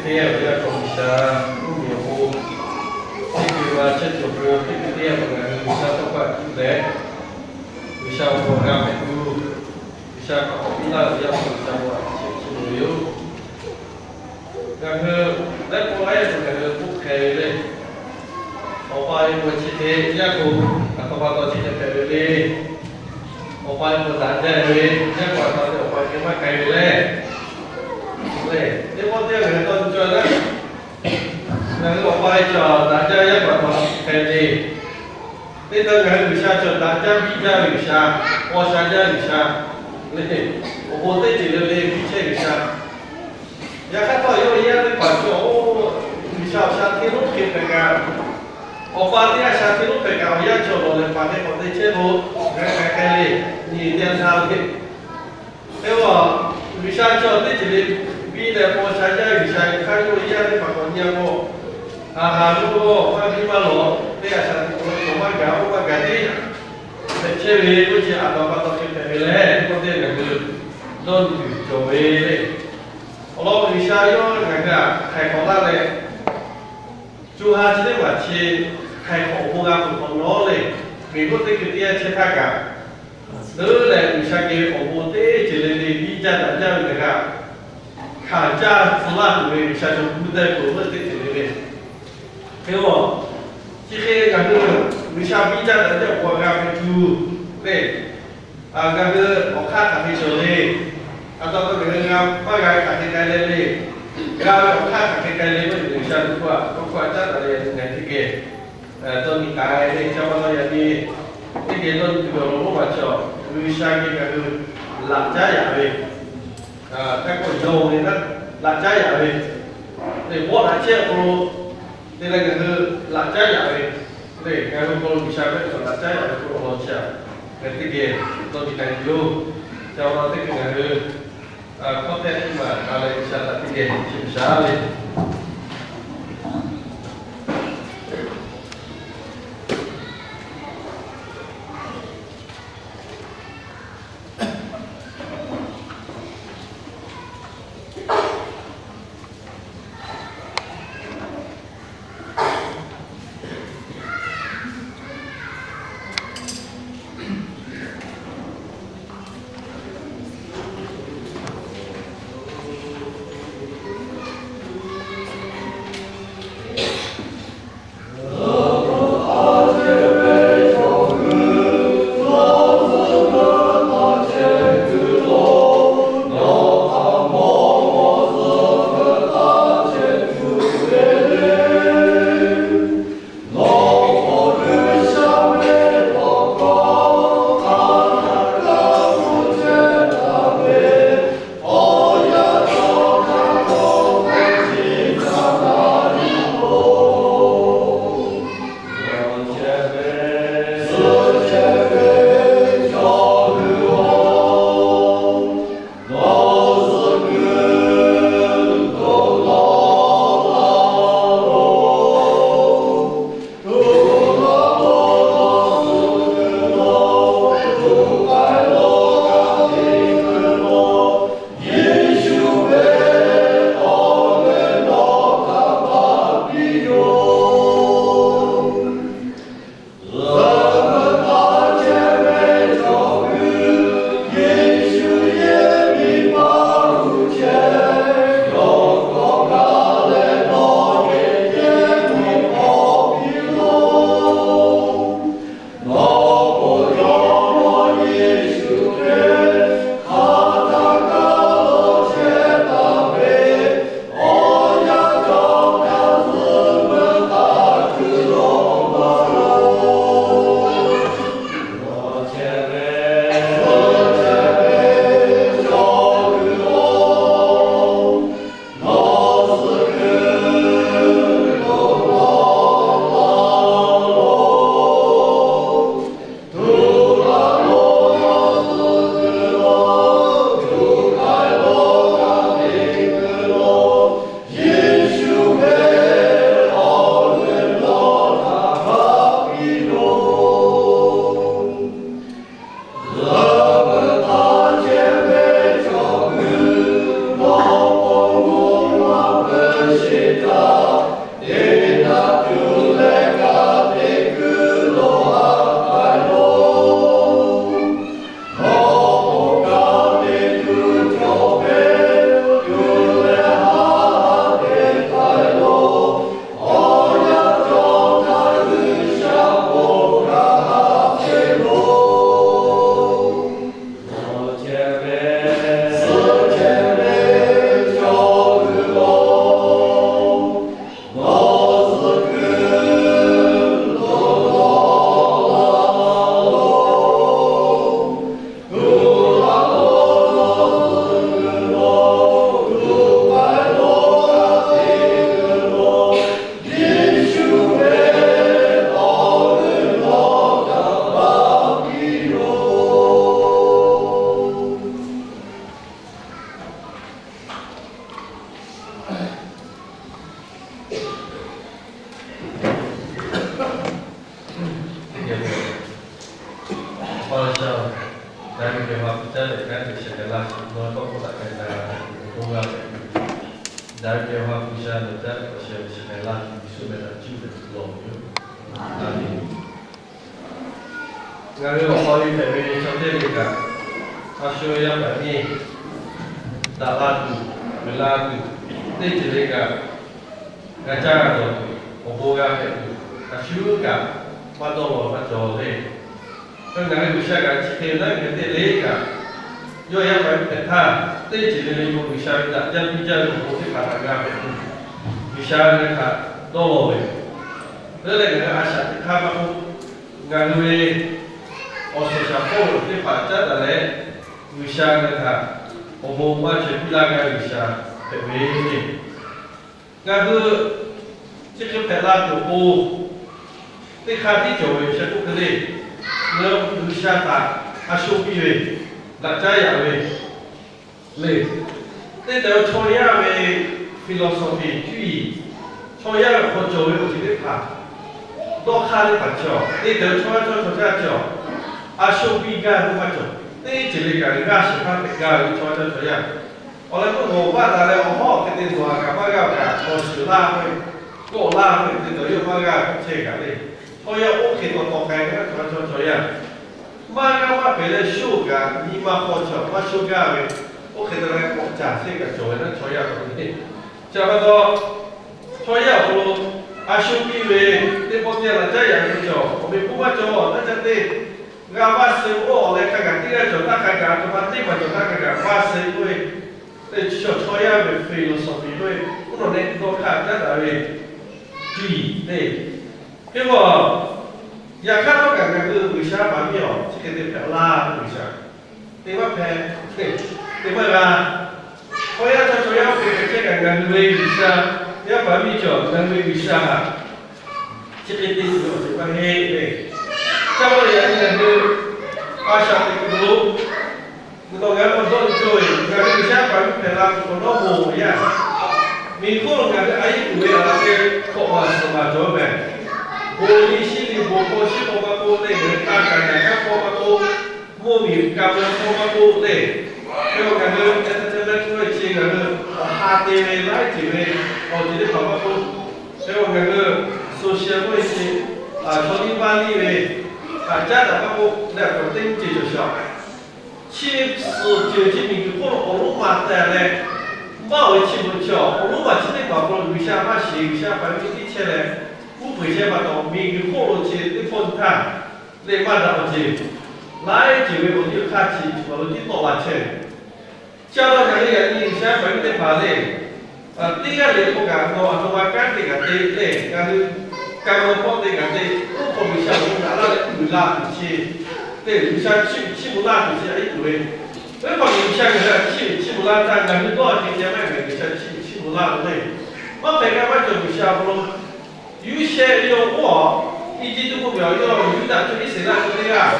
Teˇ g'aˇ ve yaˇ k'aw G'uiˬsha mvuhˇmiˬ awˬ pon, teˇ g'aˇ ve chehˇ cawˬ ve teˇ g'aˇ ve yaˇ k'aw ngaˬ hui G'uiˬsha tawˇ hkawˇ htaꞈ cuˇ leh, G'uiˬsha awˬ pon g'a hpehꞈ tuˬ, G'uiˬsha hk'aˬ hk'e piˇ laˇ ve yaˇ k'aw G'uiˬsha awˬ hk'aw chehˇ ve yoˬ. Ngaˬ hui laiˉ pawˆ laiˉ yaˇ ngaˬ hui k'oˆ hk'e ve le, awˬ pa ve chi hk'e yaˇ k'aw aˬ htoꞈ pa taw chi hk'e hpehꞈ ve le. Awˬ pa ve k'o daꞈ jaˇ ve, yaˇ k'aw aˬ htoꞈ pa taw awˬ pa hk'e maˇ k'ai ve le. Le, teˇ pawˆ teˇ yanˇ ngaˬ hui dawˇ nyi cawˇ ve le. Ngaˬ hui awˬ pa ve cawˬ daꞈ jaˇ ve yaˇ k'aw aˬ htoꞈ hk'e le. Teˇ taw ngaˬ hui G'uiˬsha cawˬ daꞈ jaˇ, biˇ jaˇ ve G'uiˬsha, paw sha jaˇ ve G'uiˬsha le. Awˬ pon teˇ ceuˬ le le biˇ chehˇ G'uiˬsha. Yaꞈ hk'aˇ htawˇ yawˇ ve yaˇ teˇ hpaˍ cawˬ-oˬ, G'uiˬsha awˬ sha hteˇ lonˉ hk'e hpehꞈ kaꞈ, awˬ pa teˇ g'aˇ sha hteˇ lonˉ hpehꞈ kaꞈ, awˬ yanˇ cawˬ lawˬ leh paˍ hk'e k'awꞈ te chehˇ k'o, g'a k'ai k'ai le, nyi teˇ g'aˇ htaˇ le. Hk'e k'o, G'uiˬsha cawˬ teˇ ceuˬ le biˇ leh paw sha jaˇ G'uiˬsha ve hk'aˇ yawˇ ve yaˇ teˇ hpaˍ k'awꞈ nyi-a k'o, haˍ haˍ lo maˇ biˇ maˇ lawˬ, teˇ g'aˇ sha teˇ g'aˇ cawˬ maˇ gaˬ, oˇ maˇ gaˬ teˇ hpehꞈ chehˇ ve k'oˆ chi aˬ htoꞈ pa taw hk'e hpehꞈ ve le. K'oˆ teˇ ngaˬ hui dawˇ nyi tuˬ cawˬ ve le. Awˬ lawn G'uiˬsha yawˇ ngaˬ hui htaꞈ htaiˍ hk'awꞈ laˇ leh, co ha chi teˇ hpaˍ chi htaiˍ hk'awꞈ awˬ pon g'a peuˬ hk'awꞈ nawˉ le, miˬguiˬ teˇ hkui teˇ yanˇ chehˇ htaˇ kaꞈ, leuˉ leh G'uiˬsha geh ve awˬ pon teˇ ceuˬ le le biˇ jaˇ daꞈ jaˇ ve ngaˬ hui htaꞈ hkanˍ caˇ tcuh laˇ tuˬ ve G'uiˬsha cawˬ gu te peuˬ ve teˇ ceuˬ le le. Hk'e-o, chi hk'e ngaˬ hui G'uiˬsha biˇ jaˇ daꞈ jaˇ awˬ pon g'a hpehꞈ tuˬ le. Ngaˬ hui awˬ hk'aˇ hk'aˬ hk'e cawˬ le. Aˬ htoꞈ pa taw ngaˬ hui g'a maˇ g'a ve hk'aˬ hk'e k'ai leh le. G'a ve awˬ hk'aˇ hk'aˬ hk'e k'ai le, maˇ heˆ G'uiˬsha ve hk'oˆ a, awˬ hk'oˆ a caˉ daꞈ leh ngaˬ hui teˇ geh dawˇ nyi k'ai le. Ca pa taw yaꞈ nyi teˇ geh dawˇ nyi tuˬ ve awˬ lawn lonˉ ma cawˬ, G'uiˬsha geh ngaˬ hui laꞈ caˉ yaꞈ ve, hk'e k'o yawˇ ve naˉ laꞈ caˉ yaꞈ ve, le bawˆ laꞈ chehˇ awˬ hk'aw lo te leh ngaˬ hui laꞈ caˉ yaꞈ ve, le ngaˬ hui awˬ hk'aw lo G'uiˬsha ve laꞈ caˉ yaꞈ ve k'o awˬ lawn chi a, ngaˬ hui teˇ geh dawˇ nyi k'ai tuˬ yoˬ. Ca pa taw teˇ hkui ngaˬ hui hkawˇ hpehˇ teˇ maˬ k'a leh G'uiˬsha htaꞈ teˇ geh chi G'uiˬsha le. Daꞈ ve G'uiˬ sha, G'uiˬ sha lehˬ kanˉ te sheh k'ai laˇ shuˍ, nawˬ tawˇ hkawˇ htaꞈ k'ai na g'a hpehꞈ tuˬ awˬ hk'aw g'a hpehꞈ tuˬ, Daꞈ ve G'uiˬ sha, G'uiˬ sha lehˬ kanˉ te sheh k'ai laˇ shuˍ, Yeˍsuˆ meh htaꞈ cuˇ ve tuˬ lawˬ ve yoˬ. Aˍmenˍ. Ngaˬ hui awˬ hk'aw lo hpehꞈ ve chaw teˇ g'aˇ kaꞈ, a shu yaˇ paˍ miˇ daꞈ la tuˬ, uiˍ la tuˬ, teˇ ceuˬ le kaꞈ g'a caˇ g'a dawˬ tuˬ, awˬ bon g'a hpehꞈ tuˬ, a shu kaꞈ maˇ dawˇ law maˇ cawˬ le. Ngaˬ hui G'uiˬ sha kaꞈ chi hk'e naˉ ngaˬ hui teˇ le kaꞈ, yawˇ yaˇ paˍ miˇ hpehꞈ htaˇ, teˇ ceuˬ le le k'o G'uiˬ sha ve daꞈ jaˇ piˇ jaˇ ve awˬ bon teˇ hpaˍ htaꞈ g'a hpehꞈ tuˬ, G'uiˬ sha ve htaꞈ dawˇ law ve yoˬ. Leuˉ leh ngaˬ hui a shaꞈ teꞈ hk'aˇ maˇ k'oˆ, ngaˬ hui ve awˬ suhˍ shaˍ hpawˇ ve awˬ teˇ hpaˍ caˉ daꞈ leh, G'uiˬ sha ve htaꞈ awˬ bon maˇ chaweh piˇ laˇ g'a ve G'uiˬ sha hpehꞈ ve le. Ngaˬ hui chi hk'e hpehꞈ la tuˬ awˬ pon, teˇ hk'aˇ tiˉ cawˬ ve G'uiˬ sha k'oˆ hk'e le, ngaˬ hui G'uiˬ sha htaꞈ a sho piˇ ve, daꞈ caˉ yaꞈ ve le. Teˇ tehꞈ chaw yaˇ ve philosophy cuˇ yiˍ, chaw yaˇ ve hk'aw cawˬ ve awˬ ceuˬ teˇ hpaˍ dawˇ hk'aˇ teˇ hpaˍ cawˬ. Teˇ tehꞈ chaw yaˇ chaw chaw yaˇ cawˬ, a sho piˇ gaˇ ve maˇ cawˬ. Teˇ ceuˬ le kaꞈ g'aˇ shehˍ hpaˇ hpehꞈ gaˇ ve chaw yaˇ chaw yaˇ. Awˬ lawn k'o, nawˬ vaˇ taˍ leh awˬ hawˉ hk'e te nawˬ htaꞈ kaꞈ maˇ g'aˇ kaꞈ, awˬ shiˍ laˇ ve, kawˆ laˇ ve te taw yawˇ maˇ g'aˇ hk'e chehˇ kaꞈ le. Chaw yaˇ oˇ hk'e taw taw k'ai ve chaw chaw yaˇ, maˇ g'aˇ maˇ pehˬ leh shoˉ kaꞈ nyi ma hk'aw cawˬ maˇ shoˉ gaˇ ve, oˇ hk'e te leh k'awꞈ caˍ chehˇ kaꞈ cawˬ ve naˉ chaw yaˇ k'o le. Chi pa taw, chaw yaˇ awˬ hk'aw lo a sho piˇ ve, teˇ pawˆ teˇ yanˇ laꞈ caˉ yaꞈ ve cawˬ, awˬ meꞈ k'oˆ maˇ cawˬ, naˉ caˇ teˇ g'aˇ vaˇ suh ve oˇ awˬ leh hk'a gaˬ teˇ g'aˇ cawˬ htaˇ hk'a gaˬ a htoꞈ ma teˇ maˬ cawˬ htaˇ hk'a gaˬ vaˇ suh ve k'oˆ ve, teˇ chi cawˬ chaw yaˇ ve philosophy k'oˆ ve, oˇ nawˬ leh dawˇ hk'aˇ caˉ daꞈ ve cuˇ yiˍ le. Hk'e k'o, yaꞈ hk'aˇ htawˇ kaꞈ ngaˬ hui G'uiˬ sha paˍ miˇ awˬ chi hk'e te hpehꞈ laˇ ve G'uiˬ sha te maˇ hpehꞈ, te maˇ g'a. Chaw yaˇ chaw chaw yaˇ oˇ hk'e hpehꞈ chehˇ kaꞈ ngaˬ hui ve G'uiˬ sha, yaˇ paˍ miˇ cawˬ ngaˬ hui ve G'uiˬ sha htaꞈ chi hk'e te tuˬ ve awˬ ceuˬ maˇ heˆ le. Ca la yaꞈ nyi ngaˬ hui a shaꞈ teꞈ kuiˬ lo, nawˬ ngaˬ hui k'awꞈ dawˇ nyi cawˇ ve, ngaˬ hui G'uiˬ sha paˍ miˇ hpehꞈ la tuˬ k'awꞈ nawˉ mawˬ ve yaˇ, miˬ guiˬ hk'oˆ lo ngaˬ hui a yeˇ tuˬ ve a la te hk'awꞈ maˬ suhˍ maˬ cawˬ ve mehˬ. Bon liˇ shiˉ liˇ bon hk'aw shiˉ hk'aw maˇ k'oˆ le, ngaˬ hui htaˇ kaꞈ ngaˬ hk'aˇ hk'aw maˇ k'oˆ, mvuhˇ miˬ ka mvuh hk'aw maˇ k'oˆ le. Hk'e k'o ngaˬ hui entertainment k'oˆ ve chi ngaˬ hui awˬ ha te ve laiˉ ceuˬ ve awˬ ceuˬ teˇ hpaˍ maˇ k'oˆ, hk'e k'o ngaˬ hui social k'oˆ ve chi chaw liˇ vaˇ liˇ ve, caˉ daꞈ maˇ k'oˆ leh, a k'awꞈ teˇ nyi ceuˬ cawˬ shaˍ. Chi suhˍ ceuˬ chi miˬ guiˬ hk'oˆ lo awˬ lonˉ ma tehˬ leh, maˇ oˬ ve chi beuꞈ chi awˬ lonˉ ma chi teˇ hpaˍ hk'aw lo G'uiˬ sha maˇ shiˍ, G'uiˬ sha paˍ ve teˇ chehˇ leh, uˉ peunˍ chehˇ pa taw, miˬ guiˬ hk'oˆ lo chi teˇ pawˆ nyi htaˇ leh maˇ daꞈ awˬ ceuˬ laiˉ ceuˬ ve awˬ liˇ hk'aˇ chi tuˬ a lo tiˉ tawˆ la chehˇ ve. Chi a lawn ngaˬ hui yaꞈ nyi G'uiˬ sha paˍ miˇ teˇ hpaˍ le, teˇ g'aˇ le k'o kaꞈ nawˬ a htoꞈ ma kanˉ te kaꞈ te le, ngaˬ hui ka mvuh hk'aw te kaꞈ te, oˇ hk'aw G'uiˬ sha awˬ bon naꞈ laˇ leh uiˍ la tuˬ chi, te G'uiˬ sha chiˇ uiˍ chiˇ mvuh laˇ tuˬ chi a iˉ tuˬ ve. Venˇ hpaˍ G'uiˬ sha ngaˬ hui htaꞈ chiˇ uiˍ chiˇ mvuh laˇ htaˇ, ngaˬ hui dawˇ a hk'e te maˇ heˆ, G'uiˬ sha chiˇ uiˍ chiˇ mvuh laˇ ve le. Maˇ hpehꞈ g'a maˇ cawˬ G'uiˬ sha awˬ hk'aw lo Yuˇ shehˆ ve yawˇ k'o, Eˇjiˇtuꞈ mvuhˇ miˬ awˬ yawˇ Yuˇdaꞈ chaw Iˉsaˍreˍlaˆ chaw teˇ g'aˇ,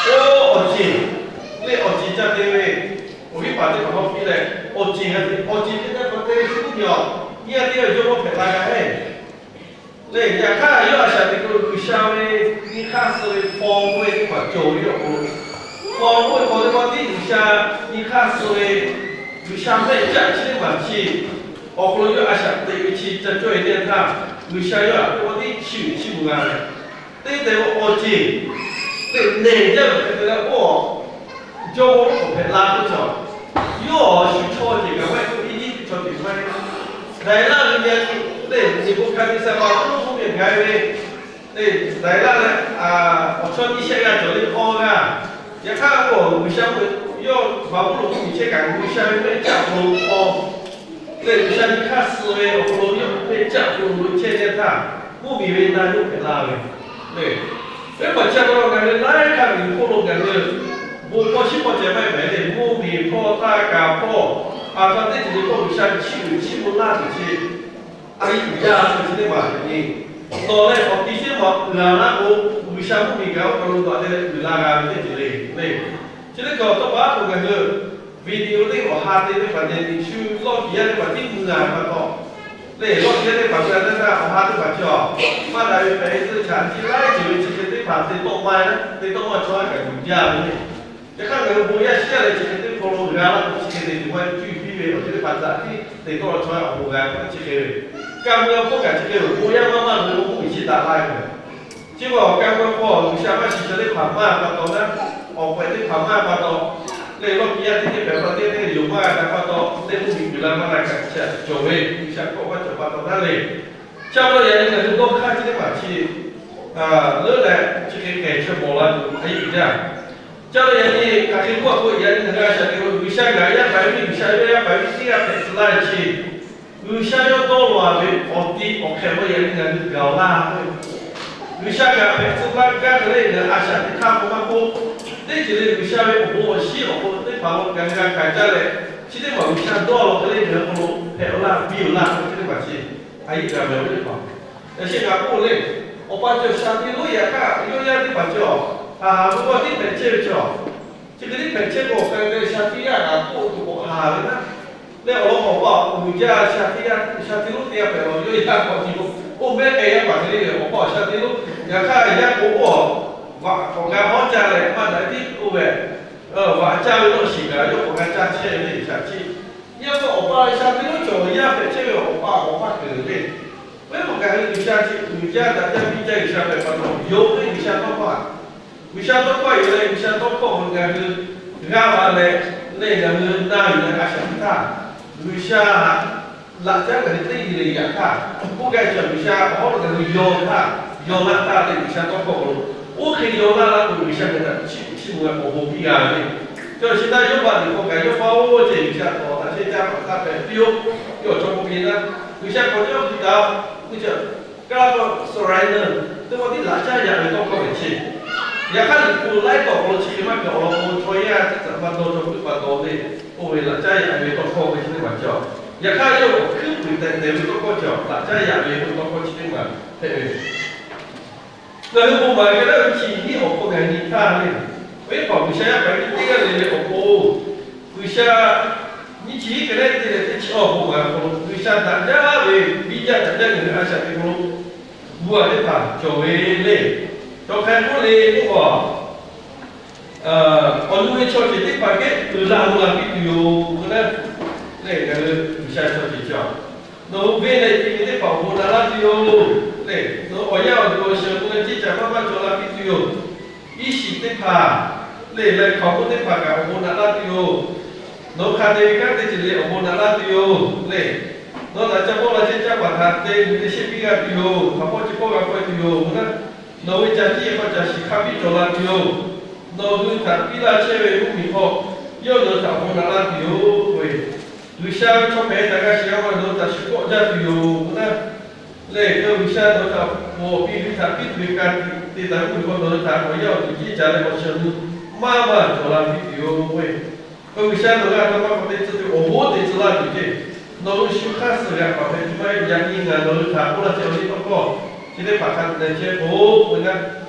oˇ awˬ ceˬ, leh awˬ ceˬ ca te ve, awˬ viˉ paˍ teˇ hpaˍ hawˉ piˇ leh, awˬ ceˬ g'a te, awˬ ceˬ te g'a k'awꞈ te ve shu mvuhˇ miˬ awˬ, nyi a teˇ g'aˇ jawˇmawˇ hpehꞈ la g'a heˆ. Leh yaꞈ hk'aˇ yawˇ a shaꞈ teꞈ k'o G'uiˬ sha ve nyi hk'aˇ suh ve hpaw k'oˆ ve teˇ hpaˍ cawˬ ve awˬ hk'aw lo, hpaw k'oˆ ve hk'aw teˇ pawˆ tiˉ G'uiˬ sha nyi hk'aˇ suh ve, G'uiˬ sha mehˆ caˆ chi teˇ maˬ chi awˬ hk'aw lo yawˇ a shaꞈ teꞈ ve chi ca cawˇ e teˇ yanˇ htaˇ, G'uiˬ sha yawˇ htaꞈ teˇ pawˆ tiˉ chiˇ uiˍ chiˇ mvuh g'a ve, teˇ tehꞈ awˬ ceˬ leh nehˬ jaˇ ve hk'e te leh, oˇ jawˇmawˇ lonˉ k'awꞈ hpehꞈ la teˇ cawˬ. Yawˇ shu chaw ceuˬ kaꞈ maˇ heˆ k'o, Eˇjiˇtuꞈ chaw ceuˬ maˇ heˆ. Daiˍlaˆ ve nyi a nyi leh Neˍbuˆhkaˍneˍsaˍ paˍ lonˉ mvuhˇ miˬ gaˬ ve, leh Daiˍlaˆ leh awˬ chawˇ nyiˇ shehˆ g'aˇ cawˬ le hk'awˇ g'aˇ. Yaꞈ hk'aˇ k'o, G'uiˬ sha k'o, yawˇ Baˍbuˍlonˍ mvuhˇ miˬ chehˇ kaꞈ G'uiˬ sha ve mehˆ caˆ awˬ hk'aw lo hpaw leh G'uiˬ sha nyi hk'aˇ suh ve awˬ hk'aw lo yawˇ mehˆ caˆ awˬ hk'aw lo chehˇ teˇ htaˇ, mvuhˇ miˬ ve na yawˇ hpehꞈ la ve le. Venˇ paˍ chi a pa taw ngaˬ hui laiˉ hk'aˇ miˬ guiˬ hk'oˆ lo ngaˬ hui bon hkawˇ shiˉ hkawˇ ceh maˇ heˆ mehˍ le, mvuhˇ miˬ hpawˇ, taˇ kaˍ hpawˇ, a htoꞈ ma teˇ ceuˬ le hpawˇ G'uiˬ sha chiˇ uiˍ chiˇ mvuh laˇ tuˬ chi a iˉ uiˍ jaˇ ve chi teˇ maˬ hpehꞈ ve. Nawˬ leh awˬ ti teˇ maˬ uiˍ la laˇ k'o, G'uiˬ sha mvuhˇ miˬ gaˬ oˇ hk'aw lo dawꞈ te leh uiˍ la g'a ve teˇ ceuˬ le le. Chi teˇ hk'awꞈ tawˇ pa a k'o ngaˬ hui video teˇ awˬ ha te teˇ hpaˍ neh tiꞈ shu lawˇ kiˬ yaˇ teˇ hpaˍ tiˉ mvuh g'a pa taw, leh lawˇ kiˬ yaˇ teˇ hpaˍ g'a teˇ htaˇ awˬ ha teˇ hpaˍ chi a, maˇ daꞈ ve hpehꞈ ve teˇ chaꞈ chi laiˉ ceuˬ ve chi hk'e teˇ hpaˍ te tawˆ maˇ, te tawˆ maˇ chaw a kaꞈ yuˬ jaˇ ve le. Yaꞈ hk'aˇ ngaˬ hui bon yaˇ shiˍ yaˇ leh chi hk'e teˇ hk'aw lo g'a laˇ k'o, chi hk'e te tuˬ maˇ cuˇ piˇ ve awˬ ceuˬ teˇ hpaˍ htaꞈ tiˉ te tawˆ la chaw a awˬ bon g'a kaꞈ chi hk'e ve. Kaˇ mvuh a hpawˇ kaꞈ chi hk'e ve, bon yaˇ maˇ maˇ ve awˬ hk'oˆ ve chi daꞈ la ve. Chi ma awˬ kaˇ mvuh a hpawˇ G'uiˬsha maˇ shiˍ chaw teˇ hpaˍ maˇ pa taw naˉ, awˬ pehꞈ teˇ hpaˍ maˇ pa taw, leh lawˇ kiˇ yaˇ teˇ teˇ pehˍ pa teˇ teˇ yoˬ maˇ g'a kaꞈ pa taw, leh mvuhˇ miˬ guiˬ la maˇ la kaꞈ chi cawˬ ve, G'uiˬsha kawˆ maˇ cawˬ pa taw naˉ le. Chi pa taw yaꞈ nyi ngaˬ hui dawˇ hk'aˇ chi teˇ hpaˍ chi leuˉ leh chi hk'e kehˬ chehˇ mawˬ la tuˬ a yeˇ uiˍ jaˇ. Chi pa taw yaꞈ nyi hk'aˬ hk'e k'oˆ a k'o, yaꞈ nyi ngaˬ hui a shaꞈ teꞈ k'o, G'uiˬsha ngaˬ yaˇ paˍ yaˇ miˇ, G'uiˬsha ve yaˇ paˍ yaˇ miˇ teˇ g'aˇ hpehꞈ tcuh laˇ ve chi, G'uiˬsha yawˇ dawˇ law ve awˬ ti awˬ hk'e k'o yaꞈ nyi ngaˬ hui gaˬ laˇ k'o, G'uiˬsha ngaˬ hpehꞈ tcuh laˇ gaˇ hk'e le, ngaˬ a shaꞈ teꞈ hk'aˇ k'o maˇ k'oˆ, teˇ ceuˬ le G'uiˬsha ve awˬ bon awˬ shiˉ awˬ hk'aw lo teˇ hpaˍ lo ngaˬ hui g'a hkanˍ jaˇ leh, chi teˇ maˬ G'uiˬsha dawˇ law hk'e le ngaˬ hui hk'aw lo hpehꞈ laˇ biˇ laˇ k'o chi teˇ maˬ chi a yeˇ gaˬ ve teˇ hpaˍ. Yaꞈ sheh ngaˬ k'oˆ le, awˬ pa cawˬ shaˍ tiꞈ lonˉ yaꞈ hk'aˇ yawˇ yaˇ teˇ hpaˍ cawˬ, a, mvuhˇ g'awˇ tiˉ hpehꞈ chehˇ ve cawˬ. Chi hk'e tiˉ hpehꞈ chehˇ k'o, hk'a te shaˍ tiꞈ yaˇ kaꞈ k'oˆ tuˬ k'awꞈ haˍ ve naˉ. Leh awˬ lawn k'awꞈ pa uiˍ jaˇ shaˍ tiꞈ yaˇ, shaˍ tiꞈ lonˉ teˇ g'aˇ hpehꞈ law, yawˇ yaˇ k'awꞈ ti k'o, oˇ mehˉ k'ai yaˇ paˍ hk'e le ve awˬ pa shaˍ tiꞈ lonˉ. Yaꞈ hk'aˇ yaˇ k'o k'o, vaꞈ k'awꞈ g'a hawˉ caˇ leh maˇ daꞈ tiˉ oˇ ve, vaꞈ caˇ ve lawˇ shiˍ kaꞈ yawˇ k'awꞈ g'a caˇ chehˇ ve le shaˍ tiꞈ. Yaˇ k'o awˬ pa shaˍ tiꞈ lonˉ cawˬ yaˇ hpehꞈ chehˇ ve awˬ pa awˬ pa hk'e le. Oˇ ve k'o ngaˬ hui G'uiˬsha chi uiˍ jaˇ daꞈ jaˇ biˇ jaˇ G'uiˬsha hpehꞈ pa taw, yawˇ ve G'uiˬsha tawˇ hkawˇ, G'uiˬsha tawˇ hkawˇ ngaˬ hui g'a ma leh, leh ngaˬ hui na yuˬ leh a shaꞈ teꞈ htaˇ, G'uiˬsha laꞈ caˉ ngaˬ hui teˇ nyi le yaꞈ htaˇ, k'oˆ gaˇ ve chi G'uiˬsha awˬ hawˉ lo ngaˬ hui yaw htaˇ, yaw laˇ htaˇ leh G'uiˬsha tawˇ hkawˇ lo, oˇ hk'e yaw laˇ laˇ k'o G'uiˬsha ngaˬ htaꞈ chiˇ mvuh ve awˬ bon biˇ g'a ve. Chi awˬ shi htaˇ yawˇ baˆ teꞈ hk'aw kaꞈ yawˇ paˇ oˇ ceh G'uiˬsha tawˍ taꞈ shehˇ caˇ paˍ htaˇ hpehꞈ piˇ oˆ. Yawˇ chaw k'oˆ piˇ naˉ, G'uiˬsha k'awꞈ yawˇ hui taˍ, G'uiˬsha kaˇ la k'o surrender, teˇ pawˆ tiˉ laꞈ caˉ yaꞈ ve tawˇ hkawˇ ve chi. Yaꞈ hk'aˇ liꞈ hpu laiˉ tawˆ k'o chi hk'e maˇ kaꞈ awˬ lawn k'o chaw yaˇ teˇ hpaˍ maˇ dawˇ chaw puiˉ pa taw le, oˇ ve laꞈ caˉ yaꞈ ve tawˇ hkawˇ ve chi teˇ maˬ cawˬ. Yaꞈ hk'aˇ yawˇ awˬ hkuiˉ puiˍ tehꞈ tehˬ ve tawˇ hkawˇ cawˬ, laꞈ caˉ yaꞈ ve tawˇ hkawˇ chi teˇ maˬ hpehꞈ ve. Ngaˬ hui bon maˍ g'a laˇ ve chi nyiˇ awˬ hk'aw ngaˬ hui nyi htaˇ le, oˇ ve hpaˍ G'uiˬsha yaˇ paˍ yaˇ miˇ teˇ g'aˇ le ve awˬ pon, G'uiˬsha nyiˇ chi hiˉ ka leh teˇ leh teˇ chi awˬ bon maˍ hk'aw lo G'uiˬsha daꞈ jaˇ ve, biˇ jaˇ daꞈ jaˇ ve ngaˬ hui a shaꞈ teꞈ hk'aw lo gu a teˇ hpaˍ cawˬ ve le. Chaw hk'a k'oˆ le k'oˆ k'o, awˬ nu ve chaw ceuˬ teˇ hpaˍ kehˉ uiˍ la mvuh la piˇ tuˬ yoˬ k'o naˉ, lehˬ ngaˬ hui G'uiˬsha chaw ceuˬ cawˬ. Nawˬ hui venˇ leh ti ve teˇ hpaˍ awˬ bon naꞈ laˇ tuˬ yoˬ. Lehˬ nawˬ hui awˬ yanˇ awˬ duˬ awˬ shehˍ awˬ to leh ceˇ caˬ maˇ maˇ cawˬ la piˇ tuˬ yoˬ. Iˉ shiˍ teˇ hpaˍ lehˬ, leh hkaoˍmonˇ teˇ hpaˍ kaꞈ awˬ bon naꞈ laˇ tuˬ yoˬ. Nawˬ hui hk'a te ve kanˉ teˇ ceuˬ le awˬ bon naꞈ laˇ tuˬ yoˬ. Lehˬ nawˬ hui htaꞈ ca pawˆ la chehˇ caˇ paˍ htaꞈ te g'uiˬ te shehˆ piˇ g'a tuˬ yoˬ. Hk'a pawˆ chi pawˆ g'a pawehˇ tuˬ yoˬ k'o naˉ, nawˬ hui ve ca tiˉ yehˬ hk'aw ca shiˍ hk'a biˇ cawˬ la tuˬ yoˬ. Nawˬ hui htaꞈ piˇ laˇ chehˇ ve mvuhˇmiˬ hk'aw yawˇ nawˬ hui htaꞈ awˬ bon naꞈ laˇ tuˬ yoˬ k'o, G'uiˬsha ve chaw hpehꞈ htaꞈ g'a shiˍ g'a ma nawˬ hui htaꞈ shiˍ kawˆ jaˇ tuˬ yoˬ k'o naˉ, lehˬ G'uiˬsha nawˬ hui htaꞈ awˬ piˇ ve htaꞈ piˇ tuˬ ve ka tiꞈ te taˍ mvuhˇmiˬ hk'aw nawˬ hui htaꞈ awˬ yanˇ awˬ duˬ ceˇ caˬ leh awˬ shehˍ awˬ nu maˇ maˇ cawˬ la piˇ tuˬ yoˬ k'o, G'uiˬsha nawˬ hui a htoꞈ ma hk'aw te tcuh tuˬ awˬ bon teꞈ tcuh laˇ tuˬ ceˇ. Nawˬ hui shu hk'aˇ suh g'a paˍ hpehꞈ tuˬ maˇ heˆ. Yaꞈ nyi ngaˬ nawˬ hui htaꞈ k'oˆ laˇ chehˇ awˬ liˇ tawˇ hkawˇ chi teˇ hpaˍ hk'a te leh chehˇ k'o, k'o naˉ,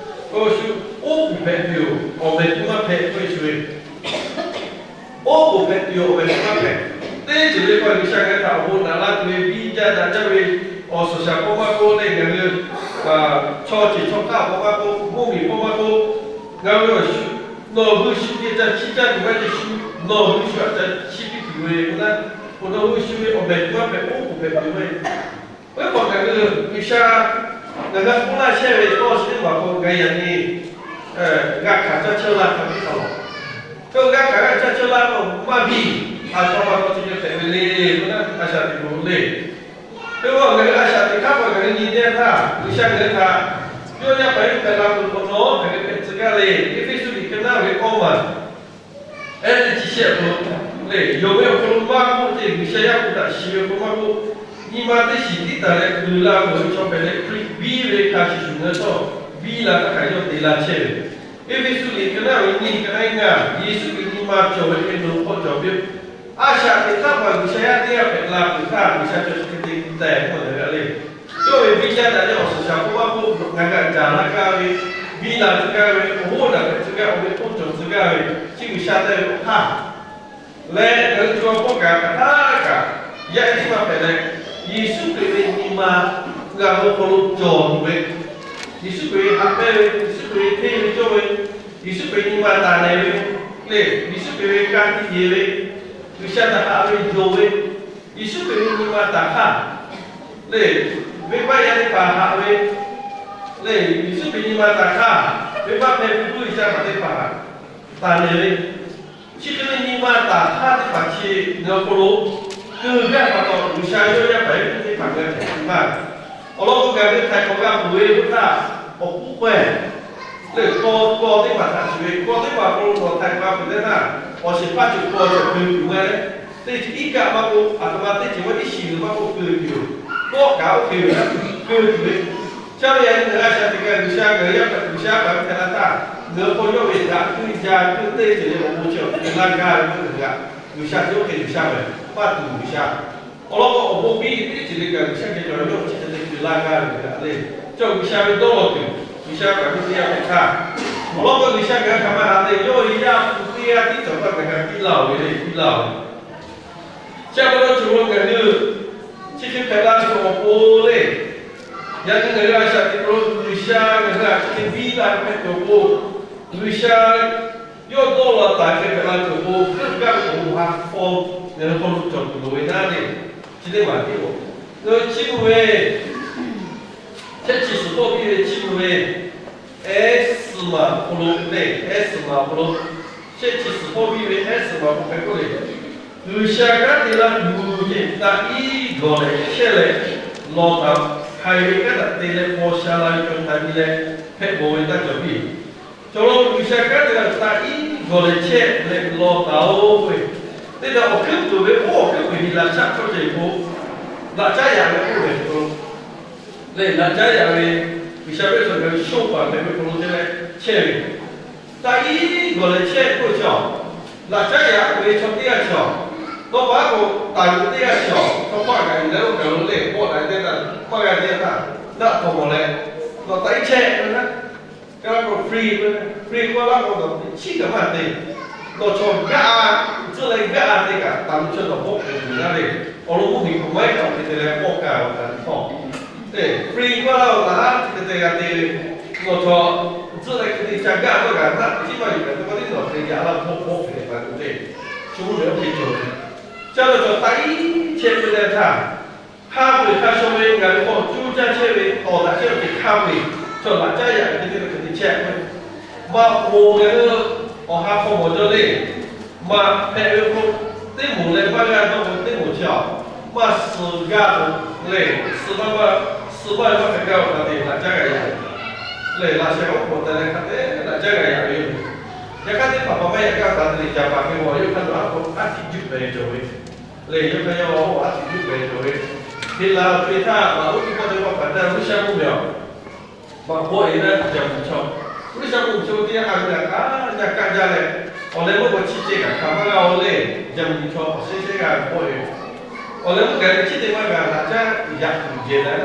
k'o shu oˉ k'oˍ hpehꞈ tuˬ yoˬ. Awˬ mehˍ tuˇ maˇ hpehꞈ k'oˆ ve shu ve, oˉ k'oˍ hpehꞈ tuˬ yoˬ. Awˬ mehˍ tuˇ maˇ hpehꞈ. Teˇ ceuˬ le k'o G'uiˬsha ngaˬ hui htaꞈ awˬ bon naꞈ laˇ tuˬ ve biˇ jaˇ daꞈ jaˇ ve awˬ suhˍ shaˍ hpawˇ maˇ k'oˆ leh ngaˬ hui chaw ceuˬ chaw hk'aˇ hpawˇ maˇ k'oˆ, mvuhˇmiˬ hpawˇ maˇ k'oˆ, ngaˬ hui awˬ shu, nawˬ hui shu geh ca chiˇ caˇ tuˬ maˇ heˆ. Shu nawˬ hui shu htaꞈ ca chiˇ piˇ tuˬ ve k'o naˉ, k'o nawˬ hui shu ve awˬ mehˍ tuˇ maˇ hpehꞈ, oˉ k'oˍ hpehꞈ tuˬ ve maˇ heˆ. Oˇ ve hk'aw ngaˬ hui G'uiˬsha ngaˬ hui k'oˆ laˇ chehˇ ve tawˇ chi teˇ maˬ k'o ngaˬ yaꞈ nyi g'a hkanˍ caˇ chehˇ laˇ hk'a biˇ hk'a lawˬ. Hk'e g'a hkanˍ g'a caˇ chehˇ laˇ k'o maˇ biˇ, a htoꞈ ma hk'aw chi hk'e hpehꞈ ve le k'o naˉ, a shaꞈ teꞈ k'o le. Hk'e k'o ngaˬ hui a shaꞈ teꞈ hk'aˇ k'o ngaˬ hui nyi teˇ htaˇ G'uiˬsha ngaˬ hui htaꞈ yawˇ yaˇ paˍ yaˇ miˇ hpehꞈ la peuˬ hk'awꞈ nawˉ hk'aˬ hk'e hpehꞈ tcuh gaˇ le. Eˇfeˇsuꞈ liꞈ ka naˉ ve awˇ maˬ ehˉ teˇ chi shehˆ k'o, lehˬ yonˍ ve awˬ hk'aw lo maˇ k'oˆ ce G'uiˬsha yaˇ pu htaꞈ shiˍ ve awˬ hk'aw lo maˇ k'oˆ, nyi ma teˇ shiˍ tiˉ taˍ leh uiˍ la peuˬ ve chaw hpehꞈ leh Hkriꞈ biˇ ve hk'a shuˍ shuˍ ngaˬ hui htawˇ biˇ la htaˇ kaꞈ yawˇ te la chehˇ ve. Eˇfeˇsuꞈ liꞈ ka naˉ ve nyiˇ ka naˉ ngaˇ, Yeˍsuˆ Hkriꞈ nyi ma cawˬ ve hk'e nawˬ hui hk'aw cawˬ piˇ. A shaꞈ teꞈ htaˇ hpaˍ G'uiˬsha yaˇ teˇ g'aˇ hpehꞈ la peuˬ htaˇ G'uiˬsha cawˬ chi hk'e te tehꞈ k'oˆ leh g'a le. Yawˇ ve biˇ jaˇ daꞈ leh awˬ suhˍ shaˍ hpawˇ maˇ k'oˆ, ngaˬ g'a caˍ laˇ gaˇ ve, biˇ la tcuh gaˇ ve, awˬ hoˉ daꞈ hpehꞈ tcuh gaˇ, awˬ meh hk'oˆ cawˬ tcuh gaˇ ve, chi G'uiˬsha te ve awˬ hk'aˇ leh ngaˬ hui co ha hpawˇ kaꞈ hk'aˬ htaˇ kaꞈ yaˇ ehˉ teˇ maˇ hpehꞈ leh, Yeˍsuˆ Hkriꞈ ve nyi ma ngaˬ hui awˬ hk'aw lo cawˬ tuˬ ve, Yeˍsuˆ Hkriꞈ ve haꞈ pehnˇ ve, Yeˍsuˆ Hkriꞈ ve hteˇ ve cawˇ ve, Yeˍsuˆ Hkriꞈ nyi ma taˍ nehˬ ve, Lehˬ, Yeˍsuˆ Hkriꞈ ve ka tiꞈ yeˬ ve, G'uiˬsha htaꞈ haꞈ ve yonˍ ve, Yeˍsuˆ Hkriꞈ ve nyi ma taˍ hk'aˇ, lehˬ, venˇbaˆ yaˇ teˇ hpaˍ haꞈ ve, lehˬ, Yeˍsuˆ Hkriꞈ nyi ma taˍ hk'aˇ, venˇbaˆ hpehꞈ ve G'uiˬsha htaꞈ teˇ hpaˍ taˍ lehˬ ve, chi hk'e ve nyi ma taˍ hk'aˇ teˇ hpaˍ chi ngaˬ hui awˬ hk'aw lo keu gaˇ pa taw, G'uiˬsha yawˇ yaˇ paˍ yaˇ miˇ teˇ hpaˍ ngaˬ hui hpehꞈ ve maˇ. Awˬ lawn k'o, ngaˬ hui htaiˍ hk'awꞈ g'a peuˬ ve k'oˆ htaˇ, awˬ k'oˆ k'awehˇ lehˬ, kawˇ kawˇ teˇ hpaˍ htaꞈ shiˍ ve, kawˇ teˇ hpaˍ hk'aw lo nawˬ htaiˍ hk'awꞈ g'a peuˬ teˇ htaˇ, awˬ shehˍ hpaˇ ceuˬ kawˇ cawˬ keu tuˬ maˇ leh, teˇ ceuˬ iˉ kaˆ maˇ k'oˆ, aˬ htoꞈ ma teˇ ceuˬ maˇ iˉ shiˍ g'uiˬ maˇ k'oˆ keu tuˬ yoˬ. Kawˆ kaꞈ oˇ hk'e yoˬ, keu tuˬ ve. Chi ve yaꞈ nyi ngaˬ hui a shaꞈ teꞈ kaꞈ G'uiˬsha ngaˬ hui yaˇ paˍ G'uiˬsha paˍ ve hpehꞈ la htaˇ, ngaˬ hui hk'aw yawˇ ve daꞈ keu jaˇ keu teˇ ceuˬ leh awˬ bon chi awˬ hk'e laˇ gaˇ ve k'oˆ ve kaꞈ, G'uiˬsha chi oˇ hk'e G'uiˬsha mehˬ, maˇ tuˬ G'uiˬsha. Awˬ lawn k'o, awˬ bon piˇ teˇ ceuˬ le kaꞈ G'uiˬsha geh cawˬ ve yawˇ chi hk'e te keu laˇ gaˇ ve kaꞈ le. Chi G'uiˬsha ve dawˇ law tuˬ, G'uiˬsha kaꞈ ve teˇ yanˇ hpehꞈ htaˇ, awˬ lawn k'o, G'uiˬsha ngaˬ hui hk'aˬ ma haꞈ te, yawˇ ve Yaˇ hpu teˇ g'aˇ tiˉ cawˬ htaˇ ngaˬ hui piˇ laˇ-oˬ ve le, piˇ laˇ-oˬ ve. Chi pa taw cawˬ lo ngaˬ hui chi hk'e hpehꞈ la ve awˬ pon le, yaꞈ nyi ngaˬ hui a shaꞈ teꞈ hk'aw lo G'uiˬsha ngaˬ hui htaꞈ chi hk'e piˇ laˇ ve hpehꞈ tuˬ awˬ pon, G'uiˬsha yawˇ dawˇ law taˍ hk'e hpehꞈ la tuˬ awˬ pon, hkeuˆ gaˇ ve awˬ bon ha hk'aw ngaˬ hui hk'aw lo cawˬ tuˬ loˍ ve naˉ le. Chi teˇ maˬ tiˉ-oˬ, ngaˬ hui chiˇ mvuh ve, shehˆ chi suhˍ hpawˇ piˇ ve chiˇ mvuh ve, ehˉ suhˍ maˬ awˬ hk'aw lo le, ehˉ suhˍ maˬ awˬ hk'aw lo, shehˆ chi suhˍ hpawˇ piˇ ve ehˉ suhˍ maˬ awˬ hk'aw lo hpehꞈ k'oˆ le, G'uiˬsha kanˉ te la tuˬ ceh taꞈ iˉ gawˬ lehˬ chehˇ leh, lawˬ taˍ haiˬ ve kanˉ htaꞈ te leh paw sha la ve chaw htaꞈ nyi leh hpehꞈ bawˬ ve taˇ cawˬ piˇ. Cawˬ lo G'uiˬsha kanˉ te la taꞈ iˉ gawˬ lehˬ chehˇ leh lawˬ taˍ-oˬ ve, teˇ htaꞈ awˬ hkuiˉ puiˍ ve oˇ awˬ hkuiˉ puiˍ hiˍ laꞈ shaˆ chaw ceuˬ k'o, laꞈ caˉ yaꞈ ve k'oˆ ve lehˬ, laꞈ caˉ yaꞈ ve G'uiˬsha ve chaw ngaˬ hui shoˆ paˍ hpehꞈ ve hk'aw lo te leh chehˇ ve, taꞈ iˉ gawˬ lehˬ chehˇ k'oˆ ve chaw, laꞈ caˉ yaꞈ ve chaw teˇ g'aˇ chaw, tawˇ pa k'o, taˍ ve teˇ g'aˇ chaw, tawˇ hkawˇ kaꞈ yuˬ leh oˇ kaˬ lo lehˬ k'awꞈ la teˇ htaˇ, maˇ g'a teˇ htaˇ, daꞈ htawnˍ mawˬ leh, nawˬ taꞈ iˉ chehˇ ve naˉ, ka la k'o free ve, free k'oˆ laˇ k'o, nawˬ chiˇ kaꞈ maˇ te. Nawˬ chaw gaˇ a, tcuhˉ leh gaˇ a te kaꞈ, taˍ ve chaw nawˬ hpawˆ hpehꞈ tuˬ g'a le. Awˬ lawn k'o, miˬguiˬ maˇ heˆ kaꞈ hk'e te leh k'awꞈ kaꞈ awˬ kaꞈ hpawˇ, free k'oˆ laˇ-oˬ, taꞈ ha chi hk'e te g'a te ve, nawˬ chaw tcuhˉ leh hk'e te ca gaˇ tawˇ kaꞈ naˆ tiˉ maˇ yuˬ kaꞈ te k'o, teˇ nawˬ hk'e yaꞈ laˇ hpawˆ hpawˆ hpehꞈ taˍ ve teˇ, shu mvuhˇ miˬ oˇ hk'e cawˬ ve. Ca la cawˬ taꞈ iˉ chehˇ ve leh htaˇ, hk'a peu-eˬ hk'a shaw ve ngaˬ hui k'awꞈ cuˇ caˇ chehˇ ve, tawˍ daꞈ chehˇ ve hk'a peu-eˬ, chaw laꞈ caˉ yaꞈ ve teˇ hk'e te chehˇ ve, maˇ k'oˆ leh, awˬ ha hk'aw mawˬ jaw le. Maˇ hpehꞈ ve k'o, teˇ moˍ leh maˇ g'a dawˇ k'o teˇ moˍ chi awˬ, maˇ suh gaˇ k'o, lehˬ suh maˇ maˇ, suh maˇ maˇ hpehꞈ gaˇ ve hk'a te laꞈ caˉ g'a yaꞈ ve, lehˬ laꞈ sheh oˉ k'oˍ te leh hk'a te laꞈ caˉ g'a yaꞈ ve yoˬ. Yaꞈ hk'aˇ teˇ hpaˍ hpaˍ maˇ yaꞈ gaˇ htaꞈ te leh caˍ paˍ hk'e mawˬ yawˇ hk'aˇ lo aˉ hk'aw aˉ tiꞈ juˆ pehˍ cawˬ ve, lehˬ yawˇ hk'aˇ yawˇ aˉ tiꞈ juˆ pehˍ cawˬ ve, Heˍlaˍ ve htaˇ maꞈ uˉ teˇ pawˆ teˇ pawˆ hpaˍ htaˇ Ruˇshaˆ mvuhˇmiˬ awˬ maꞈ bawˆ e naˉ Jaˍmvuhˬ chaw, Ruˇshaˆ mvuhˇmiˬ chaw teˇ g'aˇ ha ve g'a kaꞈ jaˇ kaˆ jaˇ leh, awˬ leh meuˇ k'awꞈ chi ceh kaꞈ hk'aˬ maˇ g'a-o leh, Jaˍmvuhˬ chaw awˬ shehˇ shehˇ g'a ve bawˆ e. Awˬ leh meuˇ gaˬ leh chi teˇ maˇ g'a laꞈ caˉ yaꞈ tuˬ jehˬ leh,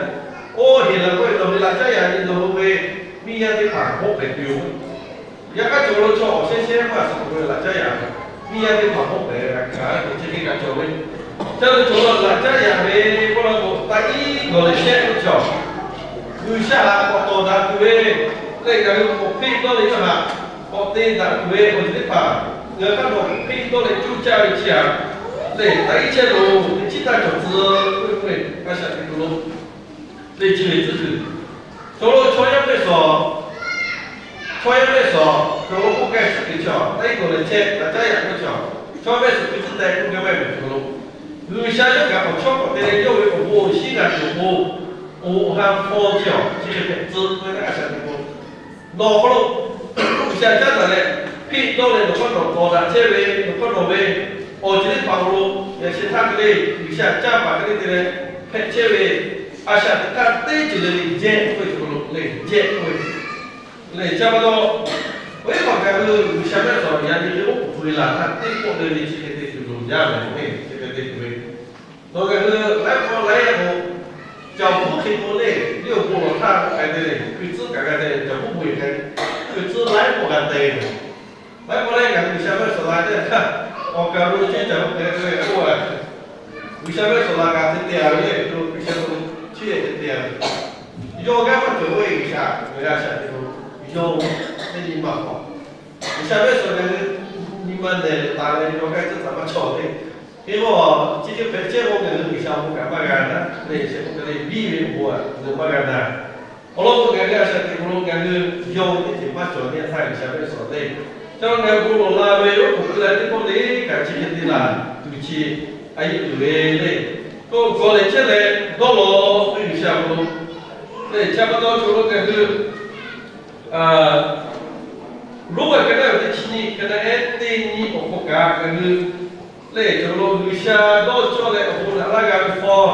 oˇ Heˍlaˍ k'oˆ ve, Nawˬ ve laꞈ caˉ yaꞈ nyi nawˬ hui ve miˇ yaˇ teˇ hpaˍ bawˆ pehˍ tuˬ yoˬ. Yaꞈ hk'aˇ cawˬ lo chaw awˬ shehˇ shehˇ maˇ suh k'oˆ ve laꞈ caˉ yaꞈ ve, miˇ yaˇ teˇ hpaˍ bawˆ pehˍ ve g'a kaꞈ te chi teˇ g'aˇ cawˬ ve. Ca lo cawˬ lo laꞈ caˉ yaꞈ ve k'oˆ la k'o, taꞈ iˉ gawˬ lehˬ chehˇ k'oˆ cawˬ. G'uiˬsha htaꞈ k'awꞈ tawˍ daꞈ tuˬ ve, lehˬ ngaˬ hui k'awꞈ hpeˆ dawˇ leh yawˇ htaꞈ k'awꞈ te daꞈ tuˬ ve awˬ ceuˬ teˇ hpaˍ, ngaˬ hui hk'aˇ nawˬ k'awꞈ hpeˆ dawˇ leh cuˇ caˇ ve chi htaꞈ, lehˬ taꞈ iˉ chehˇ loˬ, teˇ chiˉ taˇ cawˬ tcuh k'oˆ ve k'o, a shaꞈ teꞈ tuˬ lo teˇ chi ve tcuhˉ kuiˬ. Cawˬ lo chaw yaˇ mehˆ suhˍ, chaw yaˇ mehˆ suhˍ cawˬ lo k'oˆ gaˇ tcuhˉ kuiˬ chaw, taꞈ iˉ gawˬ lehˬ chehˇ laꞈ caˉ yaꞈ k'oˆ chaw, chaw mehˆ suhˍ hkui tcuhˉ teh k'oˆ gaˇ mehˆ ve cawˬ lo, G'uiˬsha yawˇ kaꞈ awˬ chawˇ k'awꞈ te leh yawˇ ve awˬ bon awˬ shinˉ g'a tuˬ awˬ pon, awˬ ha hpawˇ chi awˬ chi hk'e hpehꞈ tcuh ve a shaꞈ teꞈ k'o, nawˬ hk'aw lo G'uiˬsha caˉ taˍ leh, hpeˆ dawˇ leh nawˬ hk'aˇ nawˬ tawˍ daꞈ chehˇ ve, nawˬ hk'aˇ nawˬ ve awˬ ceuˬ teˇ hpaˍ awˬ lo yaꞈ sheh htaˇ hk'e le, G'uiˬsha caˇ paˍ hk'e le te leh hpehꞈ chehˇ ve, a shaꞈ teꞈ htaˇ teˇ ceuˬ le le jehˇ k'oˆ ve cawˬ lo le, jehˇ k'oˆ ve, lehˬ ca pa taw, oˇ iˉ hpaˍ kaꞈ hui G'uiˬsha mehˆ suhˍ yaꞈ nyi ve oˉ k'oˍ pui laˬ htaˇ teˇ pawˆ le le chi hk'e te tuˬ loˍ jaˇ ve, chi hk'e te tuˬ ve Nawˬ ngaˬ hui laiˉ pawˆ laiˉ yaˇ k'o, caˬ hpuˉ hk'e k'o le, liˇ awˬ bon lawˬ htaˇ k'ai te le, hkui tcuhˉ kaꞈ g'a te, caˬ hpuˉ bon e k'ai, hkui tcuhˉ laiˉ pawˆ g'a te. Laiˉ pawˆ laiˉ yaˇ ngaˬ hui G'uiˬsha mehˆ suhˍ la teˇ htaˇ, awˬ kaˬ lo chehˇ caˬ hpuˉ hk'e k'ai k'o, G'uiˬsha mehˆ suhˍ la kaꞈ te te a ve le, G'uiˬsha mehˆ suhˍ la chi te te a ve, yawˇ g'aˇ maˇ cawˬ ve G'uiˬsha, ngaˬ g'a shaꞈ teꞈ k'o, yawˇ teˇ nyi ma hk'aw G'uiˬsha mehˆ suhˍ ngaˬ hui nyi maˇ nehˬ leh taˍ leh yawˇ kaˇ tcuhˉ taˍ maˇ cawˬ le. Hk'e k'o, chi hk'e hpehꞈ chehˇ k'o, ngaˬ hui G'uiˬsha awˬ bon kaꞈ maˇ g'a naˉ le. Chi k'o, ngaˬ hui biˇ ve awˬ bon aꞈ ngaˬ hui maˇ g'a naˉ. Awˬ lawn k'o, ngaˬ hui a shaꞈ teꞈ k'o lo ngaˬ hui yawˇ ve teˇ ceuˬ maˇ cawˬ nyi htaˇ G'uiˬsha ve sawˍ le. Ca lo ngaˬ hui bon lawˬ la ve oˉ k'oˍ pui la teˇ pawˆ le kaꞈ chi hk'e te laˬ tuˬ chi a yeˆ uiˍ ve le. K'o, gawˬ lehˬ chehˇ leh dawˇ law ve G'uiˬsha awˬ bon le. Chi pa taw cawˬ lo ngaˬ hui Roˉmaꞈ ka naˉ ve teˇ chi nyi ka naˉ ehˉ teˇ nyi awˬ hk'aw kaꞈ ngaˬ hui lehˬ cawˬ lo G'uiˬsha dawˇ cawˇ leh awˬ bon naꞈ laˇ g'a ve hpaw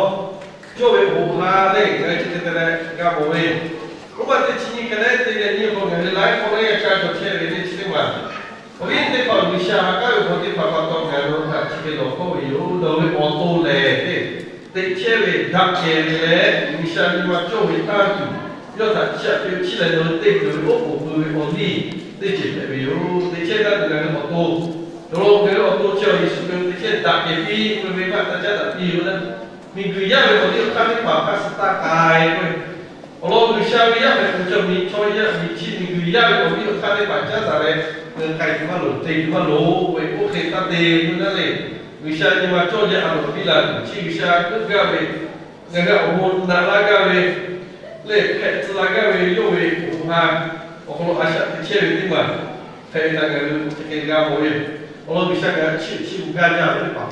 cawˇ ve awˬ bon ha lehˬ ngaˬ hui chi hk'e te leh g'a mawˬ ve. Roˉmaꞈ teˇ chi nyi ka naˉ ehˉ teˇ nyi hk'aw ngaˬ hui laiˉ hk'awꞈ laiˉ yaˇ ca cawˬ chehˇ ve le chi teˇ maˬ. Awˬ viˉ teˇ hpaˍ, G'uiˬsha ha k'aˉ ve hpaw teˇ hpaˍ pa taw ngaˬ hui htaꞈ chi hk'e lawˬ hkawˇ ve yoˬ. Nawˬ hui ve awˬ to lehˬ, teꞈ chehˇ ve daꞈ kehˬ ve leh G'uiˬsha nyi ma cawˇ ve tanˇ tuˬ, yawˇ htaꞈ chiˇ aꞈ piˇ chiˇ leh nawˬ hui te kuiˬ ve oˉ k'oˍ pui ve awˬ liˇ teˇ ceuˬ hpehꞈ ve yoˬ. Teꞈ chehˇ tanˇ tuˬ ngaˬ hui awˬ to, nawˬ hui ngaˬ hui awˬ to chi awˬ Yeˍsuˆ Hkriꞈ teꞈ chehˇ daꞈ kehˬ piˇ ve maˇ taˇ caˉ daꞈ piˇ ve le. Miˬguiˬ yaˇ ve awˬ liˇ awˬ hk'aˇ teˇ hpaˍ hk'a suh taˇ k'ai k'o, awˬ lawn G'uiˬsha ve yaˇ hpehꞈ tuˬ chaw miˬ chaw yaˇ miˬ chi miˬguiˬ yaˇ ve awˬ liˇ awˬ hk'aˇ teˇ hpaˍ caˉ taˍ leh, ngaˬ hui k'ai tuˬ maˇ loˍ, te tuˬ maˇ loˍ ve oˇ hk'e taˇ te ve naˉ le. G'uiˬsha nyi ma cawˇ jaˇ a loˍ piˇ la tuˬ chi G'uiˬsha keuˆ gaˇ ve, ngaˬ hui awˬ bon naꞈ laˇ gaˇ ve, lehˬ hpehꞈ tcuh la gaˇ ve yawˇ ve awˬ bon ha awˬ hk'aw lo a shaꞈ teꞈ chehˇ ve teˇ maˬ hpehꞈ ve htaꞈ ngaˬ hui chi hk'e g'a mawˬ ve yoˬ. Awˬ lawn G'uiˬsha ngaˬ hui chiˇ uiˍ chiˇ mvuh gaˇ jaˇ ve teˇ hpaˍ,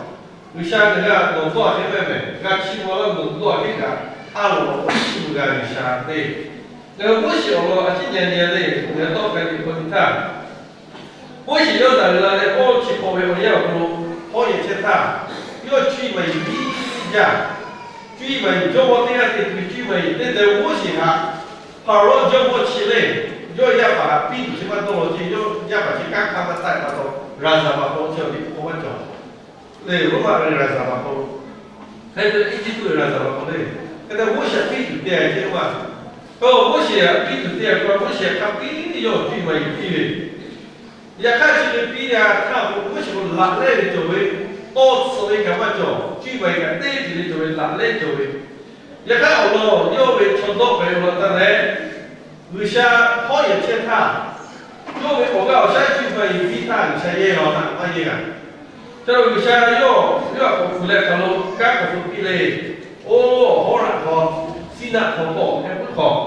G'uiˬsha ngaˬ hui a nawˬ dawˇ a hk'e maˇ mehˍ, g'a chiˇ mvuh a laˇ nawˬ dawˇ a hk'e kaꞈ a loˍ awˬ hk'aw lo chiˇ mvuh g'a G'uiˬsha te. Ngaˬ hui Moˉseˍ awˬ lawn a ciˉ nyi nyi le, ngaˬ hui tawˇ k'ai ve hk'aw nyi htaˇ, Moˉseˍ yawˇ daꞈ la leh awˇ chi hk'awꞈ ve awˬ yanˇ awˬ hk'aw lo hawˉ yehˬ chehˇ htaˇ, yawˇ cuˇ yiˍ maˍ yiˍ biˇ jaˇ. Cuˇ yiˍ maˍ yiˍ jawˇmawˇ teˇ g'aˇ te tuˬ ve cuˇ yiˍ maˍ yiˍ teˇ teh Moˉseˍ htaꞈ Hpaˍrawˇ jawˇmawˇ chi lehˬ, yawˇ yaˇ paˍ htaꞈ piˇ tuˬ chi maˇ dawˇ law ceh, yawˇ yaˇ paˍ chi kanˉ hk'aˇ maˇ taˆ pa taw, Raˍzaˍvaˍ hk'aw lo chi awˬ liˇ k'oˆ maˇ cawˬ. Lehˬ Roˉmaꞈ ve Raˍzaˍvaˍ hk'aw lo, hk'e te Eˇjiˇtuꞈ ve Raˍzaˍvaˍ hk'aw le, hk'e te Moˉseˍ htaꞈ piˇ tuˬ te a ceh maˇ. K'o Moˉseˍ htaꞈ piˇ tuˬ te a k'o, Moˉseˍ htaꞈ hk'a piˇ yawˇ cuˇ yiˍ maˍ yiˍ piˇ ve. Yaꞈ hk'aˇ chi hk'e piˇ a htaˇ k'o, Moˉseˍ k'o laꞈ lehˉ ve cawˬ ve, tawˇ tsuhꞈ ve kaꞈ maˇ cawˬ, cuˇ yiˍ maˍ yiˍ kaꞈ teˇ ceuˬ le cawˬ ve laꞈ lehˉ cawˬ ve. Yaꞈ hk'aˇ awˬ lawn yawˇ ve chaw dawˆ pehˍ ve awˬ lawn taˇ leh, G'uiˬsha hawˉ yehˬ chehˇ htaˇ, yawˇ ve awˬ g'aˇ awˬ shaˉ cuˇ yiˍ maˍ yiˍ piˇ htaˇ G'uiˬsha yehˇ law htaˇ maˇ yehˇ g'a. Ca lo G'uiˬsha yawˇ yawˇ htaꞈ k'awꞈ kuˬ leh hk'aˬ lo kanˉ k'awꞈ hpfuhˆ piˇ le. Oˇ, Hawˉraꞈ hk'aw, Siˉnaˆ hk'aw k'o heh puiˉ hk'awꞈ,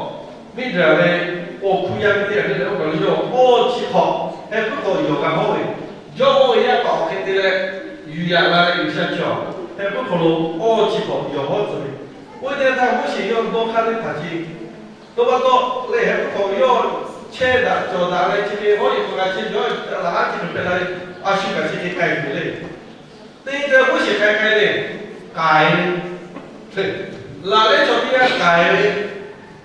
Miˇdraˍ ve awˬ hpu yaˇ ve teˇ g'aˇ le leh oˇ kaˬ lo yawˇ awˇ chi hk'awꞈ heh puiˉ hk'awꞈ yawˬ g'a hawˉ ve, jawˇmawˇ ve yaˇ paˍ awˬ hk'e te leh, yuˬ yaꞈ la leh G'uiˬsha chaw heh puiˉ hk'aw lo awˇ chi hk'awꞈ yawˬ hawˉ tcuh ve. Oˇ ve teˇ g'aˇ htaˇ Moˉseˍ yawˇ dawˇ hk'aˇ teˇ hpaˍ ce, to pa taw leh heh puiˉ hk'awꞈ yawˇ chehˇ daꞈ cawˬ daꞈ leh chi ve hawˉ yehˬ hk'aw g'a chehˇ jawˇ laꞈ haˉ chi hk'e hpehꞈ la ve, a shu kaꞈ chi hk'e k'ai tuˬ le. Teˇ g'aˇ Moˉseˍ k'ai k'ai le, k'ai ve, laꞈ lehˉ chaw teˇ g'aˇ k'ai ve,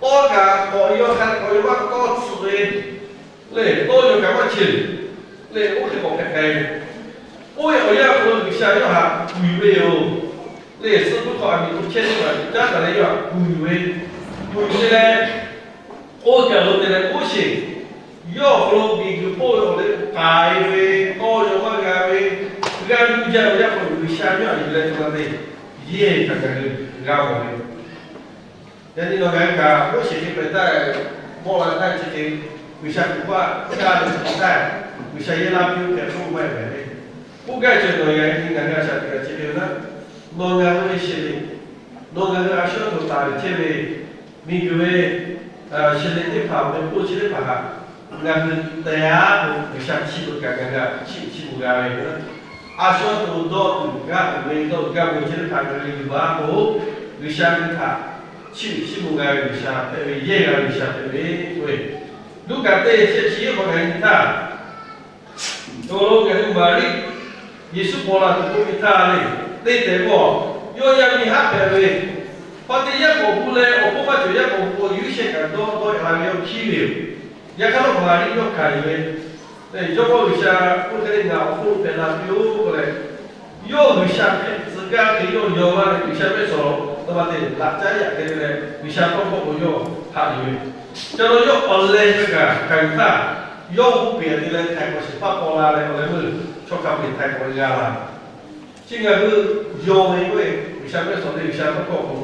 tawˇ kaꞈ k'awꞈ yaw hk'a k'awꞈ yaw maˇ tawˇ tsuhꞈ ve, lehˬ tawˇ yaw kaꞈ maˇ cheuˬ, lehˬ oˇ hk'e k'awꞈ hpehꞈ k'ai ve. Oˇ ve awˬ yanˇ hk'aw lo G'uiˬsha yawˇ htaꞈ kuˬ yuˬ ve yoˬ. Lehˬ suh puiˉ hk'awꞈ a miˬ to chehˇ teˇ hpaˍ caˉ taˍ leh yawˇ htaꞈ kuˬ yuˬ ve, kuˬ yuˬ ve leh, oˇ kaˬ lo te leh Moˉseˍ yawˇ awˬ hk'aw lo miˬguiˬ hpoˆ ve awˬ leh k'ai ve, tawˇ yaw maˇ g'a ve, g'aˇ nuˇ jaˇ ve yaˇ hk'aw lo G'uiˬsha yawˇ htaꞈ yuˬ leh to la te, yehˇ htaꞈ ngaˬ hui g'a mawˬ ve. Yaꞈ nyi nawˬ ngaˬ hui kaꞈ Moˉseˍ hk'e hpehꞈ taˇ, mawˇ la taˇ chi hk'e, G'uiˬsha kuˬ paˆ caˇ ve chi hk'e taˇ, G'uiˬsha yehˇ laˇ piˇ oˇ hk'e k'oˆ maˇ heˆ mehˍ le. K'oˆ gaˇ ceuˬ nawˬ ngaˬ hui nyi ngaˬ hui a shaꞈ teꞈ kaꞈ chi hk'e ve naˉ, nawˬ ngaˬ hui ve sheˍ le, nawˬ ngaˬ hui a shu yawˇ htaꞈ taˍ ve chehˇ ve, miˬguiˬ ve sheˍ le teˇ hpaˍ ve k'oˆ chi teˇ hpaˍ htaꞈ ngaˬ hui teh aˉ k'o G'uiˬsha chiˇ mvuh kaꞈ ngaˬ hui htaꞈ chiˇ uiˍ chiˇ mvuh g'a ve yoˬ. A shu yawˇ to dawˇ tuˬ g'aˇ uiˍ ve dawˇ gaˇ ve chi teˇ hpaˍ ngaˬ hui yuˬ baˬ k'o, G'uiˬsha ngaˬ hui htaꞈ chiˇ uiˍ chiˇ mvuh g'a ve G'uiˬsha hpehꞈ ve, yehˇ g'a ve G'uiˬsha hpehꞈ ve k'oˆ ve, Luˉkaꞈ teˇ chi chi yehˇ hk'aw ngaˬ hui nyi htaˇ, awˬ lawn ngaˬ hui Maˍriˆ Yeˍsuˆ paw la tuˬ k'oˆ ve htaˇ le, teˇ tehꞈ k'o, yawˇ yaˇ miˇ haˉ hpehꞈ ve, hk'aw te yaˇ k'awꞈ gu leh awˬ hk'oˆ maˇ cawˬ yaˇ k'awꞈ gu k'o, Yoˇsehꞈ kaꞈ dawˇ dawˇ yaꞈ la ve yawˇ hkiˉ ve yoˬ. Yaꞈ hk'aˇ lo Maˍriˆ yawˇ hkanˍ yuˬ ve, Jawˇmawˇ G'uiˬsha k'oˆ hk'e le, ngaˬ awˬ hk'oˆ lo hpehꞈ la piˇ-oˆ k'oˆ leh, yawˇ G'uiˬsha hpehꞈ tcuh gaˇ hk'e yawˇ yaw laˇ ve G'uiˬsha mehˆ shawˍ laꞈ ma te laꞈ caˉ yaꞈ hk'e te leh G'uiˬsha tawˇ hkawˇ k'o yawˇ haꞈ yuˬ ve. Ca lo yawˇ awˬ leh ve kaꞈ hkanˍ yuˬ htaˇ, yawˇ hui peˬ te leh htaiˍ hk'awꞈ shehˍ hpaˇ paw la leh awˬ leh meuˇ chaw hk'a peu-eˬ htaiˍ hk'awꞈ g'a la. Chi ngaˬ hui yaw ve k'oˆ ve G'uiˬsha mehˆ shawˍ le, G'uiˬsha tawˇ hkawˇ k'o,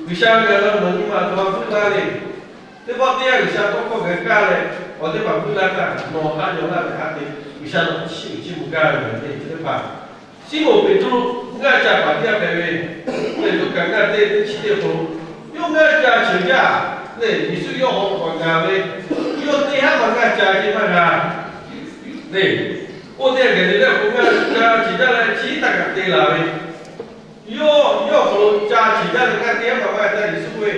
G'uiˬsha ngaˬ hui nawˬ nyi ma a htoꞈ ma hpuˇ taˇ le. Teˇ pawˆ teˇ yanˇ G'uiˬsha tawˇ hkawˇ ngaˬ hui kaˇ leh, Awˬ teˇ hpaˍ puiˉ laˇ htaˇ, nawˬ haꞈ yaw laˇ ve hk'a te, G'uiˬsha nawˬ chiˇ uiˍ chiˇ mvuh gaˇ ve yoˬ le. Chi teˇ hpaˍ, Siˉmonˍ Peˍtruˆ ngaˇ ca paˍ teˇ g'aˇ hpehꞈ ve, lehˬ Luˉkaꞈ ngaˇ teˇ teˇ chi teˇ awˬ hk'aw lo, yawˇ ngaˇ ca cheuˬ jaˇ. Lehˬ Yeˍsuˆ yawˇ hawꞈ k'awꞈ gaˬ ve, yawˇ teˇ haˉ ma ngaˇ ca ceh maˇ g'a le. Oˇ teˇ g'aˇ le le k'o, ngaˇ ca cheuˬ jaˇ leh chi htaˇ kaꞈ te laˬ ve, yawˇ yawˇ awˬ hk'aw lo ca cheuˬ jaˇ ve ngaˇ teˇ haˉ ma maˇ g'a taˇ Yeˍsuˆ k'oˆ ve,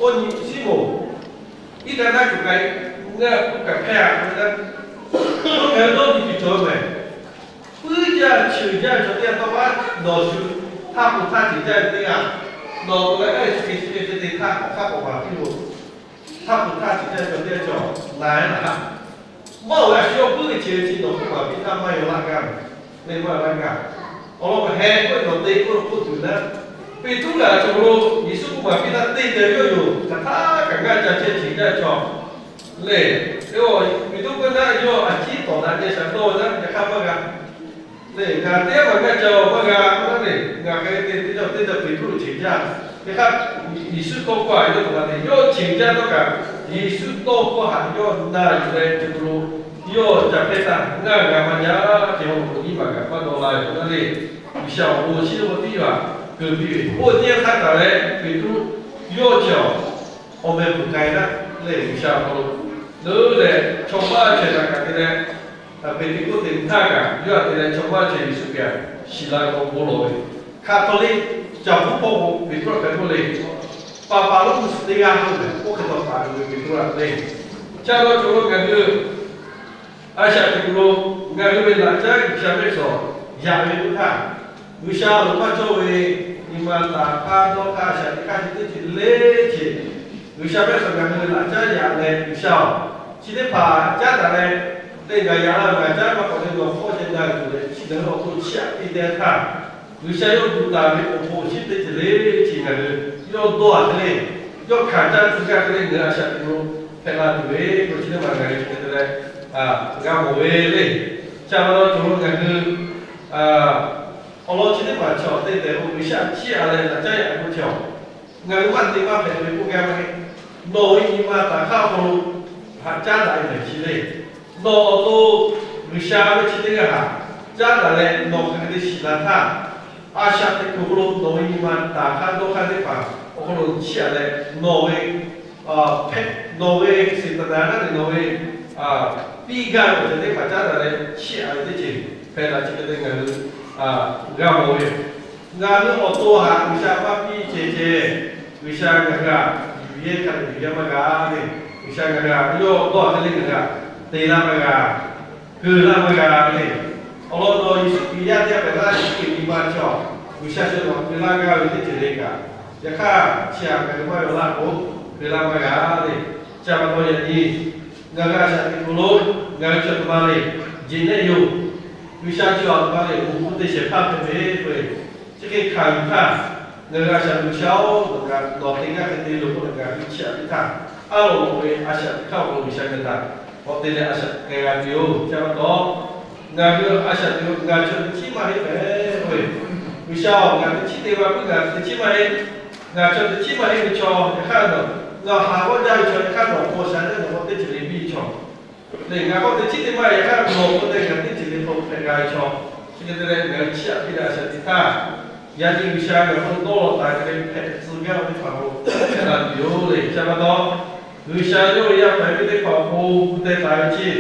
Oˇ nyi Siˉmonˍ, iˉ kaˆ naˉ kuiˬ k'ai, ngaˇ kuˇ kaꞈ hpehˇ-a k'oˆ ve, oˇ kaꞈ dawˇ nyi tuˬ cawˬ ve mehˬ. Puiˉ jaˇ cheuˬ jaˇ ve chaw teˇ g'aˇ tawˇ pa, nawˬ shu htaˇ k'oˍ htaˇ ceuˬ jaˇ ve teˇ g'aˇ, nawˬ k'oˍ la gaˇ ve chi hk'e chi hk'e te htaˇ, awˬ hk'aˇ k'awꞈ maˍ piˇ-oˬ. Htaˇ k'oˍ htaˇ ceuˬ jaˇ ve chaw teˇ g'aˇ cawˬ na-e laˇ. Maˇ oˬ g'a shu yawˇ puiˉ ve chi chi nawˬ k'oˆ maˍ piˇ htaˇ maˇ yaw laˇ gaˇ mehˬ. Lehˬ maˇ yaw laˇ gaˇ. Awˬ lawn k'o heh k'oˆ ve nawˬ te k'oˆ lo k'oˆ tuˬ naˉ, Peˍtruˆ kaꞈ chaw lo Yeˍsuˆ k'oˆ maˍ piˇ htaˇ te te yawˇ yoˬ. Hk'aˬ htaˇ kaꞈ ngaˇ ca chehˇ ceuˬ jaˇ ve chaw lehˬ, Peˍtruˆ k'oˆ naˉ, yawˇ a ciˉ tawˍ daꞈ nyi shaˍ dawˇ ve naˉ, yaꞈ hk'aˇ maˇ g'a. Lehˬ ngaˬ teˇ g'aˇ maˇ ngaˇ ca-oˬ, maˇ g'a k'oˆ naˉ lehˬ, ngaˬ hk'e te teˇ cawˇ teˇ cawˇ Peˍtruˆ ceuˬ jaˇ. Yaꞈ hk'aˇ Yeˍsuˆ tawˇ hkawˇ htaꞈ yawˇ tawꞈ la te, yawˇ ceuˬ jaˇ htawˇ kaꞈ, Yeˍsuˆ tawˇ hkawˇ htaꞈ yawˇ na yuˬ leh ceuˬ lo, yawˇ ca hpehˇ htaˇ ngaˇ g'a maˇ jaˇ. Chi hk'e k'o nyiˇ maˬ kaꞈ maˇ dawˇ la ve k'o naˉ lehˬ, G'uiˬsha awˬ bon chi teˇ k'oˆ tiˉ yaꞈ keu piˇ ve, oˇ teˇ yanˇ htaˇ taˍ leh Peˍtruˆ yawˇ chi awˬ meh peuˬ k'ai naˉ lehˬ, G'uiˬsha awˬ hk'aw lo leuˉ leh chaw maˇ chaweh htaꞈ kaꞈ te leh, Peˍteˍkoˆteˍ htaˇ kaꞈ yawˇ htaꞈ te leh chaw maˇ chaweh Yeˍsuˆ Hkriꞈ htaꞈ shiˍ la ve awˬ bon lawˬ ve, hk'a hk'aw le, caˬ hpuˉ hpawˇ k'o Peˍtruˆ htaꞈ hpehꞈ k'oˆ le, paˍ paˍ lonˉ mvuhˇ suhˍ teˇ g'aˇ k'oˆ ve, oˇ hk'e taw paˍ ve Peˍtruˆ htaꞈ le. Chi pa taw cawˬ lo ngaˬ hui a shaꞈ teꞈ kuiˬ lo ngaˬ hui ve laꞈ caˉ G'uiˬsha mehˆ suhˍ yaꞈ ve teˇ htaˇ, G'uiˬsha loꞈ maˇ cawˇ ve nyi ma taˍ hk'aˇ dawˇ hk'aˇ a shaꞈ teꞈ hk'aˇ chi teˇ ceuˬ le ceuˬ, G'uiˬsha mehˆ suhˍ ngaˬ hui ve laꞈ caˉ yaꞈ leh G'uiˬsha-oˬ, chi teˇ hpaˍ caˉ daꞈ leh, te gaˬ yaꞈ la ve laꞈ caˉ maˇ k'awꞈ te nawˬ hk'awˇ ceh na tuˬ leh chi ngaˬ hui awˬ to chiˇ aꞈ piˇ teh htaˇ, G'uiˬsha yawˇ gu taˍ ve awˬ bon awˬ shinˉ teˇ ceuˬ le ceuˬ ngaˬ hui yawˇ dawˇ-a hk'e le, yawˇ hkanˍ caˇ tcuh gaˇ hk'e le ngaˬ hui a shaꞈ teꞈ lo hpehꞈ la tuˬ ve k'o, chi teˇ maˬ ngaˬ hui chi hk'e te leh g'a mawˬ ve le. Chi pa taw cawˬ lo ngaˬ hui awˬ lawn chi teˇ maˬ chaw te tehꞈ k'o, G'uiˬsha chiˇ aꞈ leh laꞈ caˉ yaꞈ k'o chaw, ngaˬ hui maˇ te maˇ hpehꞈ ve k'oˆ gaˇ maˇ heˆ. Nawˬ ve nyi ma taˍ hk'aˇ awˬ hk'aw lo haꞈ caˉ daꞈ ve mehˬ chi le. Nawˬ awˬ to G'uiˬsha ve chi teˇ g'aˇ htaꞈ caˉ daꞈ leh nawˬ hk'aˬ hk'e te shiˍ la htaˇ, a shaꞈ teꞈ kuiˬ awˬ hk'aw lo nawˬ ve nyi ma taˍ hk'aˇ dawˇ hk'aˇ teˇ hpaˍ awˬ hk'aw lo chiˇ aꞈ leh nawˬ ve hpehꞈ, nawˬ ve Saˍtanˍ naˉ leh nawˬ ve piˇ gaˇ ve awˬ ceuˬ teˇ hpaˍ caˉ daꞈ leh chiˇ aꞈ ve teˇ ceuˬ hpehꞈ la chi hk'e te ngaˬ hui g'a mawˬ ve yoˬ. Ngaˬ hui awˬ to htaꞈ G'uiˬsha maˇ piˇ ceh ceh, G'uiˬsha ngaˬ hui htaꞈ yuˬ yehˇ hk'a dehꞈ yuˬ yehˇ maˇ g'a le. G'uiˬsha ngaˬ hui htaꞈ yawˇ dawˇ hk'e le ngaˬ hui htaꞈ te laˇ maˇ g'a, keu laˇ maˇ g'a le. Awˬ lawn k'o Yeˍsuˆ Hkriꞈ yaˇ teˇ g'aˇ hpehꞈ laˇ Yeˍsuˆ Hkriꞈ nyi ma chaw, G'uiˬsha chi htaꞈ keu laˇ g'a ve teˇ ceuˬ le kaꞈ, yaꞈ hk'aˇ chi htaꞈ ngaˬ hui maˇ yaw laˇ k'o, keu laˇ maˇ g'a le. Chi pa taw yaꞈ nyi ngaˬ hui a shaꞈ teꞈ kuiˬ lo ngaˬ hui chaw teˇ ma le, jeˬ nehˆ yoˬ. G'uiˬsha chi awˬ teˇ ma le, awˬ bon te shehˍ hpaˇ hpehꞈ ve k'o, chi hk'e hkanˍ yuˬ htaˇ, ngaˬ hui a shaꞈ G'uiˬsha-oˬ, nawˬ te gaˇ hk'e te loˬ k'oˆ leh ngaˬ hui chiˇ aꞈ piˇ htaˇ, a loˍ ve a shaꞈ teꞈ hk'aˇ awˬ hk'aw lo G'uiˬsha geh taˍ k'awꞈ te leh a shaꞈ k'ai g'a tuˬ yoˬ. Chi pa taw ngaˬ hui a shaꞈ teꞈ ngaˬ chaw teꞈ chiˉ maˇ heˆ mehˍ k'o, G'uiˬsha-oˬ, ngaˬ teꞈ chiˉ te maˇ puiˉ ngaˬ teꞈ chiˉ maˇ heˆ. Ngaˬ chaw teꞈ chiˉ maˇ heˆ ve chaw, yaꞈ hk'aˇ nawˬ, ngaˬ haˍ g'awˇ jaˇ ve chaw, yaꞈ hk'aˇ nawˬ paw sha leh nawˬ k'awꞈ teˇ ceuˬ le piˇ ve chaw, lehˬ ngaˬ k'awꞈ teꞈ chiˉ te maˇ heˆ, yaꞈ hk'aˇ nawˬ k'awꞈ te ngaˬ teˇ ceuˬ le k'awꞈ hpehꞈ g'a ve chaw, chi hk'e te leh ngaˬ hui chiˇ aꞈ piˇ leh a shaꞈ teꞈ htaˇ, yaꞈ nyi G'uiˬsha ngaˬ hui dawˇ law taˍ ve hpehꞈ tcuh gaˇ ve teˇ hpaˍ k'o, hpehꞈ la tuˬ yoˬ le. Chi pa taw G'uiˬsha yawˇ ve yaˇ paˍ yaˇ miˇ teˇ hpaˍ awˬ pon gu teh taˍ ve chi,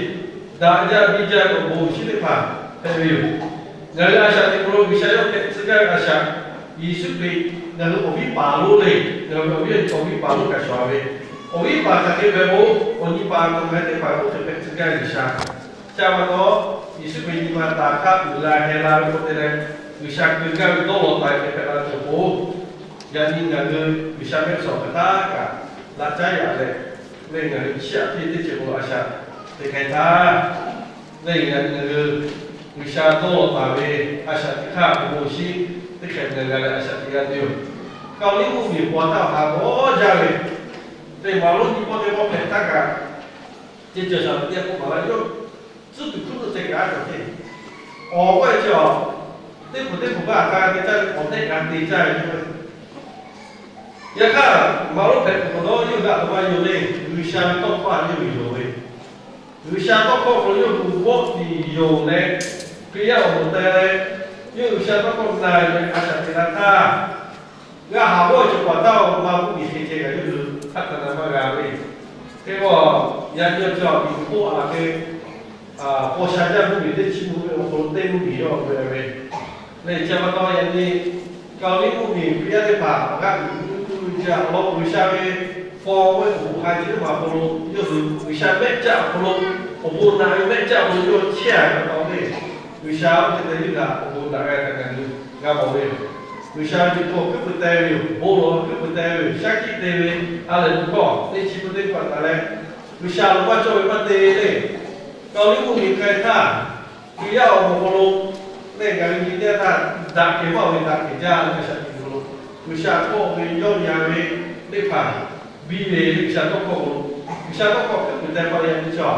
daꞈ jaˇ biˇ jaˇ ve awˬ bon awˬ shinˉ teˇ hpaˍ hpehꞈ ve yoˬ. Ngaˬ hui a shaꞈ teꞈ kuiˬ lo G'uiˬsha yawˇ hpehꞈ tcuh gaˇ ve a shaꞈ, Yeˍsuˆ Hkriꞈ ngaˬ hui awˬ viˉ paˍ lonˉ le, ngaˬ hui awˬ viˉ awˬ nyi awˬ viˉ paˍ lonˉ kaꞈ shawˍ ve, awˬ viˉ paˍ hk'aˬ hk'e hpehꞈ k'o, awˬ nyi paˍ ngaˬ hui teˇ hpaˍ k'oˆ hk'e hpehꞈ tcuh gaˇ ve G'uiˬsha. Chi pa taw Yeˍsuˆ Hkriꞈ nyi ma taˍ hk'aˇ uiˍ la heh la ve k'o te leh, G'uiˬsha keu gaˇ ve dawˇ law taˍ ve hpehꞈ la tuˬ awˬ pon, yaꞈ nyi ngaˬ hui G'uiˬsha mehˆ suhˍ awˬ hk'aˬ htaˇ kaꞈ laꞈ caˉ yaꞈ leh, leh ngaˬ hui chiˇ aꞈ piˇ teˇ ceuˬ k'o a shaꞈ teꞈ hk'ai htaˇ, leh ngaˬ hui G'uiˬsha dawˇ law taˍ ve a shaꞈ teꞈ hk'aˇ awˬ bon awˬ shinˉ teˇ hkeh ngaˬ g'a leh a shaꞈ teꞈ g'a tuˬ yoˬ. Kaoˍliˇ mvuhˇmiˬ paw htaˇ awˬ ha g'awˇ jaˇ ve, te maˍ lonˉ nyi pawˆ teˇ pawˆ hpehꞈ htaˇ kaꞈ, ceh cawˬ shaˍ teˇ g'aˇ k'oˆ maˍ laˇ yawˇ tcuhˉ tuˬ hkuˇ tuˬ ceh kaꞈ a cawˬ ceˇ. Awˬ k'oˆ ve chi a, teˇ hpfuhˍ teˇ hpfuhˍ kaꞈ a hk'a te caˇ ve awˬ tehˆ g'a te caˇ ve k'oˆ ve. Yaꞈ hk'aˇ, maˍ lonˉ hpehꞈ tuˬ k'awꞈ nawˉ yawˇ hui g'aꞈ taˍ maˇ yawˇ le, G'uiˬsha ve tawˇ hkawˇ a yawˇ hui yonˍ ve. G'uiˬsha tawˇ hkawˇ hk'aw lo yawˇ hui vawˆ tiˍ yonˍ leh, Hkriꞈ yaˇ awˬ moˍ teh leh, yawˇ G'uiˬsha tawˇ hkawˇ na ve a shaꞈ teꞈ la htaˇ, g'a haˍ g'awˇ cawˬ paˍ htaˇ maˇ mvuhˇ miˬ hk'e ceh kaꞈ yawˇ hui htaˇ hk'a na maˇ g'a ve. Hk'e k'o, yaꞈ nyi awˬ ceuˬ awˬ miˬ guiˬ k'oˆ a la hk'e, a, paw sha jaˇ mvuhˇ miˬ teˇ chi mvuhˇ ve awˬ hk'aw lo teˇ mvuhˇ miˬ yawˇ ve ve. Leh chi pa taw yaꞈ nyi Kaoˍliˇ mvuhˇ miˬ Hkriꞈ yaˇ teˇ hpaˍ awˬ g'aˇ uiˍ uiˍ jaˇ awˬ lawn G'uiˬsha ve faw ve awˬ hoꞈ hk'a chi teˇ hpaˍ awˬ hk'aw lo yawˇ hui G'uiˬsha mehˆ caˆ awˬ hk'aw lo, awˬ bon naꞈ ve mehˆ caˆ awˬ hk'aw lo yawˇ chehˇ a ve pa taw le. G'uiˬsha oˇ hk'e te yawˇ hui htaꞈ awˬ bon naꞈ g'a htaꞈ ngaˬ hui g'a mawˬ ve yoˬ. G'uiˬsha ve liꞈ hpu awˬ hkuiˉ puiˍ teh ve yoˬ. Bon lawˬ awˬ hkuiˉ puiˍ teh ve yoˬ. Shaˉ hkiˆ te ve, a lehˬ bu hkawˇ teˇ chi peuˬ teˇ hpaˍ taˍ leh, G'uiˬsha lo maˇ cawˇ ve maˇ te le. Kaoˍliˇ mvuhˇ miˬ hk'ai htaˇ, Hkriꞈ yaˇ awˬ moˍ hk'aw lo lehˬ, ngaˬ hui nyi teˇ htaˇ daꞈ kehˬ maˇ ve daꞈ kehˬ jaˇ ve a shaꞈ teꞈ hk'aw lo, G'uiˬsha hkawˇ ve yawˇ nya ve teˇ hpaˍ biˇ ve G'uiˬsha tawˇ hkawˇ hk'aw lo, G'uiˬsha tawˇ hkawˇ hkuiˉ puiˍ teh pa yaꞈ nyi chaw.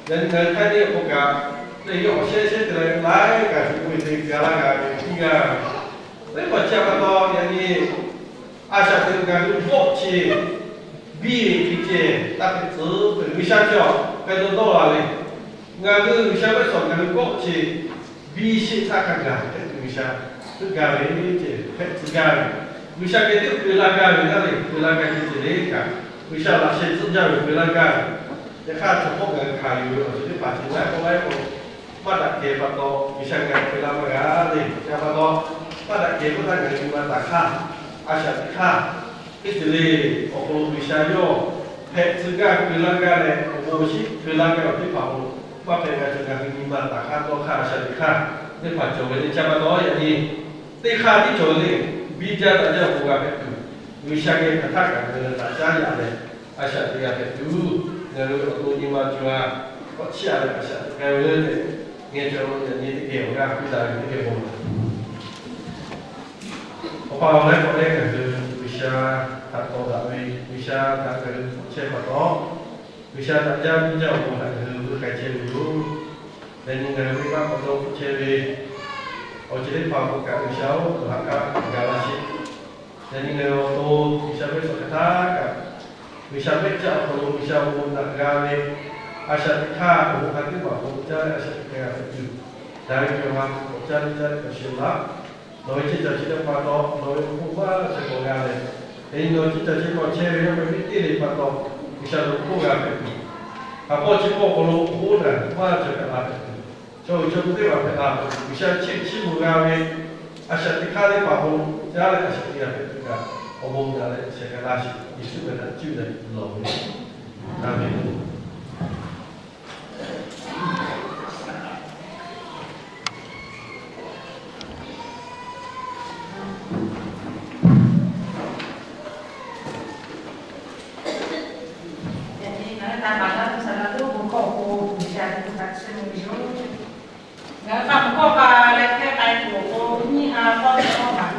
Yaꞈ nyi ngaˬ hui hk'aˇ teˇ k'o kaꞈ, lehˬ yawˇ awˬ shehˉ shehˉ te leh laiˉ kaꞈ shuˍ k'oˆ ve te g'a laˇ g'a ve tiˇ g'aˇ ve. Teˇ hpaˍ chi a pa taw yaꞈ nyi a shaꞈ teꞈ ngaˬ hui vawˆ chi biˇ ve hk'e ceh taˇ hpehꞈ tcuh peuˬ. G'uiˬsha cawˬ k'ai dawˇ dawˇ la le. Ngaˬ hui G'uiˬsha mehˆ shawˍ ngaˬ hui vawˆ chi biˇ sheˆ htaˇ hk'a gaˬ hpehꞈ tuˬ G'uiˬsha heuˆ gaˇ ve ceh hpehꞈ tcuh gaˇ ve. G'uiˬsha geh teˇ keu la gaˇ ve naˇ le, keu la gaˇ ve ceh le kaꞈ, G'uiˬsha laꞈ sheh tcuhˆ jaˇ ve keu la gaˇ ve. Yaꞈ hk'aˇ chaw hk'awˇ ngaˬ hui hkanˍ yuˬ ve awˬ ceuˬ teˇ hpaˍ chi laiˉ k'o laiˉ k'o, maˇ daꞈ kehˬ pa taw G'uiˬsha ngaˬ hui hkeu la maˇ g'a le. Chi pa taw, maˇ daꞈ kehˬ k'oˆ htaˇ ngaˬ hui nyi ma taˍ hk'aˇ, a shaꞈ teꞈ hk'aˇ, teˇ ceuˬ le awˬ hk'aw lo G'uiˬsha yawˇ hpehꞈ tcuh gaˇ keu la gaˇ leh, awˬ bon awˬ shinˉ hkeu la gaˇ ve teˇ hpaˍ awˬ hk'aw lo maˇ hpehꞈ g'a cawˬ. Ngaˬ hui nyi ma taˍ hk'aˇ dawˇ hk'aˇ a shaꞈ teꞈ hk'aˇ teˇ hpaˍ cawˬ ve le. Chi pa taw yaꞈ nyi teˇ hk'aˇ tiˉ cawˬ ve le. Biˇ jaˇ daꞈ jaˇ awˬ bon g'a hpehꞈ tuˬ, G'uiˬsha geh hk'aˬ htaˇ kaꞈ ngaˬ hui htaꞈ caˉ yaꞈ leh, a shaꞈ teꞈ g'a hpehꞈ tuˬ, ngaˬ hui awˬ to nyi ma cawˬ a, k'awꞈ chiˇ aꞈ leh a shaꞈ teꞈ k'ai ve tehꞈ, ngeh cawˬ lo yaꞈ nyi teˇ geh awˬ g'aˇ piˇ daꞈ ve teˇ geh bon Awˬ pa awˬ laiˉ k'awꞈ lehˉ ngaˬ hui G'uiˬsha htaꞈ tawˍ daꞈ ve, G'uiˬsha htaꞈ ngaˬ hui k'awꞈ chehˇ pa taw, G'uiˬsha htaꞈ jaˇ miˇ jaˇ awˬ bon htaꞈ ngaˬ hui g'uˇ k'ai chehˇ ve yoˬ. Yaꞈ nyi ngaˬ hui venˇbaˆ k'awꞈ dawˇ hpfuhˆ chehˇ ve awˬ ceuˬ teˇ hpaˍ awˬ hk'aw kaꞈ G'uiˬsha oˇ htaꞈ kaꞈ gaˬ la sheˍ. Yaꞈ nyi ngaˬ hui awˬ to G'uiˬsha mehˆ shawˍ hk'aˬ htaˇ kaꞈ, G'uiˬsha mehˆ caˆ awˬ hk'aw lo G'uiˬsha awˬ bon naꞈ g'a ve, a shaꞈ teꞈ hk'aˇ awˬ bon hk'a teˇ hpaˍ awˬ hk'aw lo caˇ leh a shaꞈ teꞈ hk'aˇ g'a hpehꞈ tuˬ, daꞈ ve cawˬ ma k'awꞈ caˇ leh caˇ leh k'awꞈ sheˍ laˇ. Nawˬ ve ceˇ caˬ chi teˇ hpaˍ taw nawˬ ve awˬ hk'oˆ maˇ ceh k'awꞈ g'a leh, yaꞈ nyi nawˬ ceˇ caˬ chi hk'aw chehˇ ve yawˇ ve teˇ le pa taw, G'uiˬsha nawˬ ve hk'oˆ g'a hpehꞈ tuˬ, haˍ pawˇ chi hk'oˆ awˬ hk'aw lo awˬ hk'oˆ naˬ maˇ cawˬ kaꞈ g'a hpehꞈ tuˬ, chaw uiˍ chaw mvuh teˇ hpaˍ hpehꞈ la hpehꞈ tuˬ, G'uiˬsha chiˇ chiˇ mvuh g'a ve, a shaꞈ teꞈ hk'aˇ teˇ hpaˍ awˬ hk'aw lo caˇ leh a shaꞈ teꞈ g'a hpehꞈ tuˬ kaꞈ, awˬ bon naꞈ leh shehˍ hk'aˇ laˇ sheˍ. Yeˍsuˆ ve htaꞈ cuˇ leh lawˬ ve. Aˍmenˍ. Yaꞈ nyi ngaˬ hui htaꞈ maˍ laˇ tuˬ saˍ laꞈ lonˉ bon hkawˇ awˬ pon G'uiˬsha ve bon htaꞈ chiˇ mvuh ve yoˬ. Ngaˬ hui hk'a mvuh hkawˇ hk'a leh hkehˇ k'ai tuˬ awˬ pon nyiˇ ha k'awˇ ve kawˇ maˬ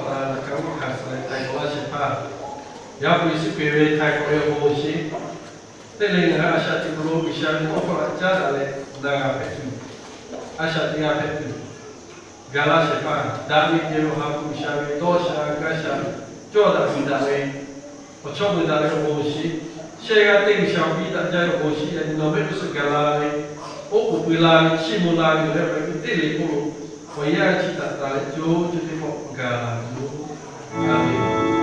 Awˬ laꞈ ka oˇ hkanˍ suh leh htaiˍ hk'awꞈ laˇ shehˍ hpaˇ, Yaˇ hpu Yeˍsuˆ Hkriꞈ ve htaiˍ hk'awꞈ ve awˬ bon awˬ shinˉ, teˇ le ngaˬ hui a shaꞈ teꞈ hk'aw lo G'uiˬsha ve tawˇ hkawˇ htaꞈ caˉ daꞈ leh na g'a hpehꞈ tuˬ, a shaꞈ teꞈ g'a hpehꞈ tuˬ, gaˬ laˇ shehˍ hpaˇ, daꞈ ve kehˬ ve Awˬ ha hpu G'uiˬsha ve dawˇ sha gaˇ sha cawˇ daꞈ tuˬ daꞈ ve, awˬ chawˇ mui daꞈ ve awˬ bon awˬ shinˉ, shehˆ g'aˇ teˇ G'uiˬsha awˬ piˇ daꞈ jaˇ ve awˬ bon awˬ shinˉ yaꞈ nyi nawˬ mehˆ g'uˇ suhˍ gaˬ la ve, oˉ k'oˍ pui la ve, chiˇ mvuh la ve, ngaˬ hui awˬ hk'aw lo teˇ le k'oˆ lo, awˬ yanˇ chi htaꞈ taˍ leh co co teˇ hkawˇ gaˬ la ve yoˬ. Aˍmenˍ.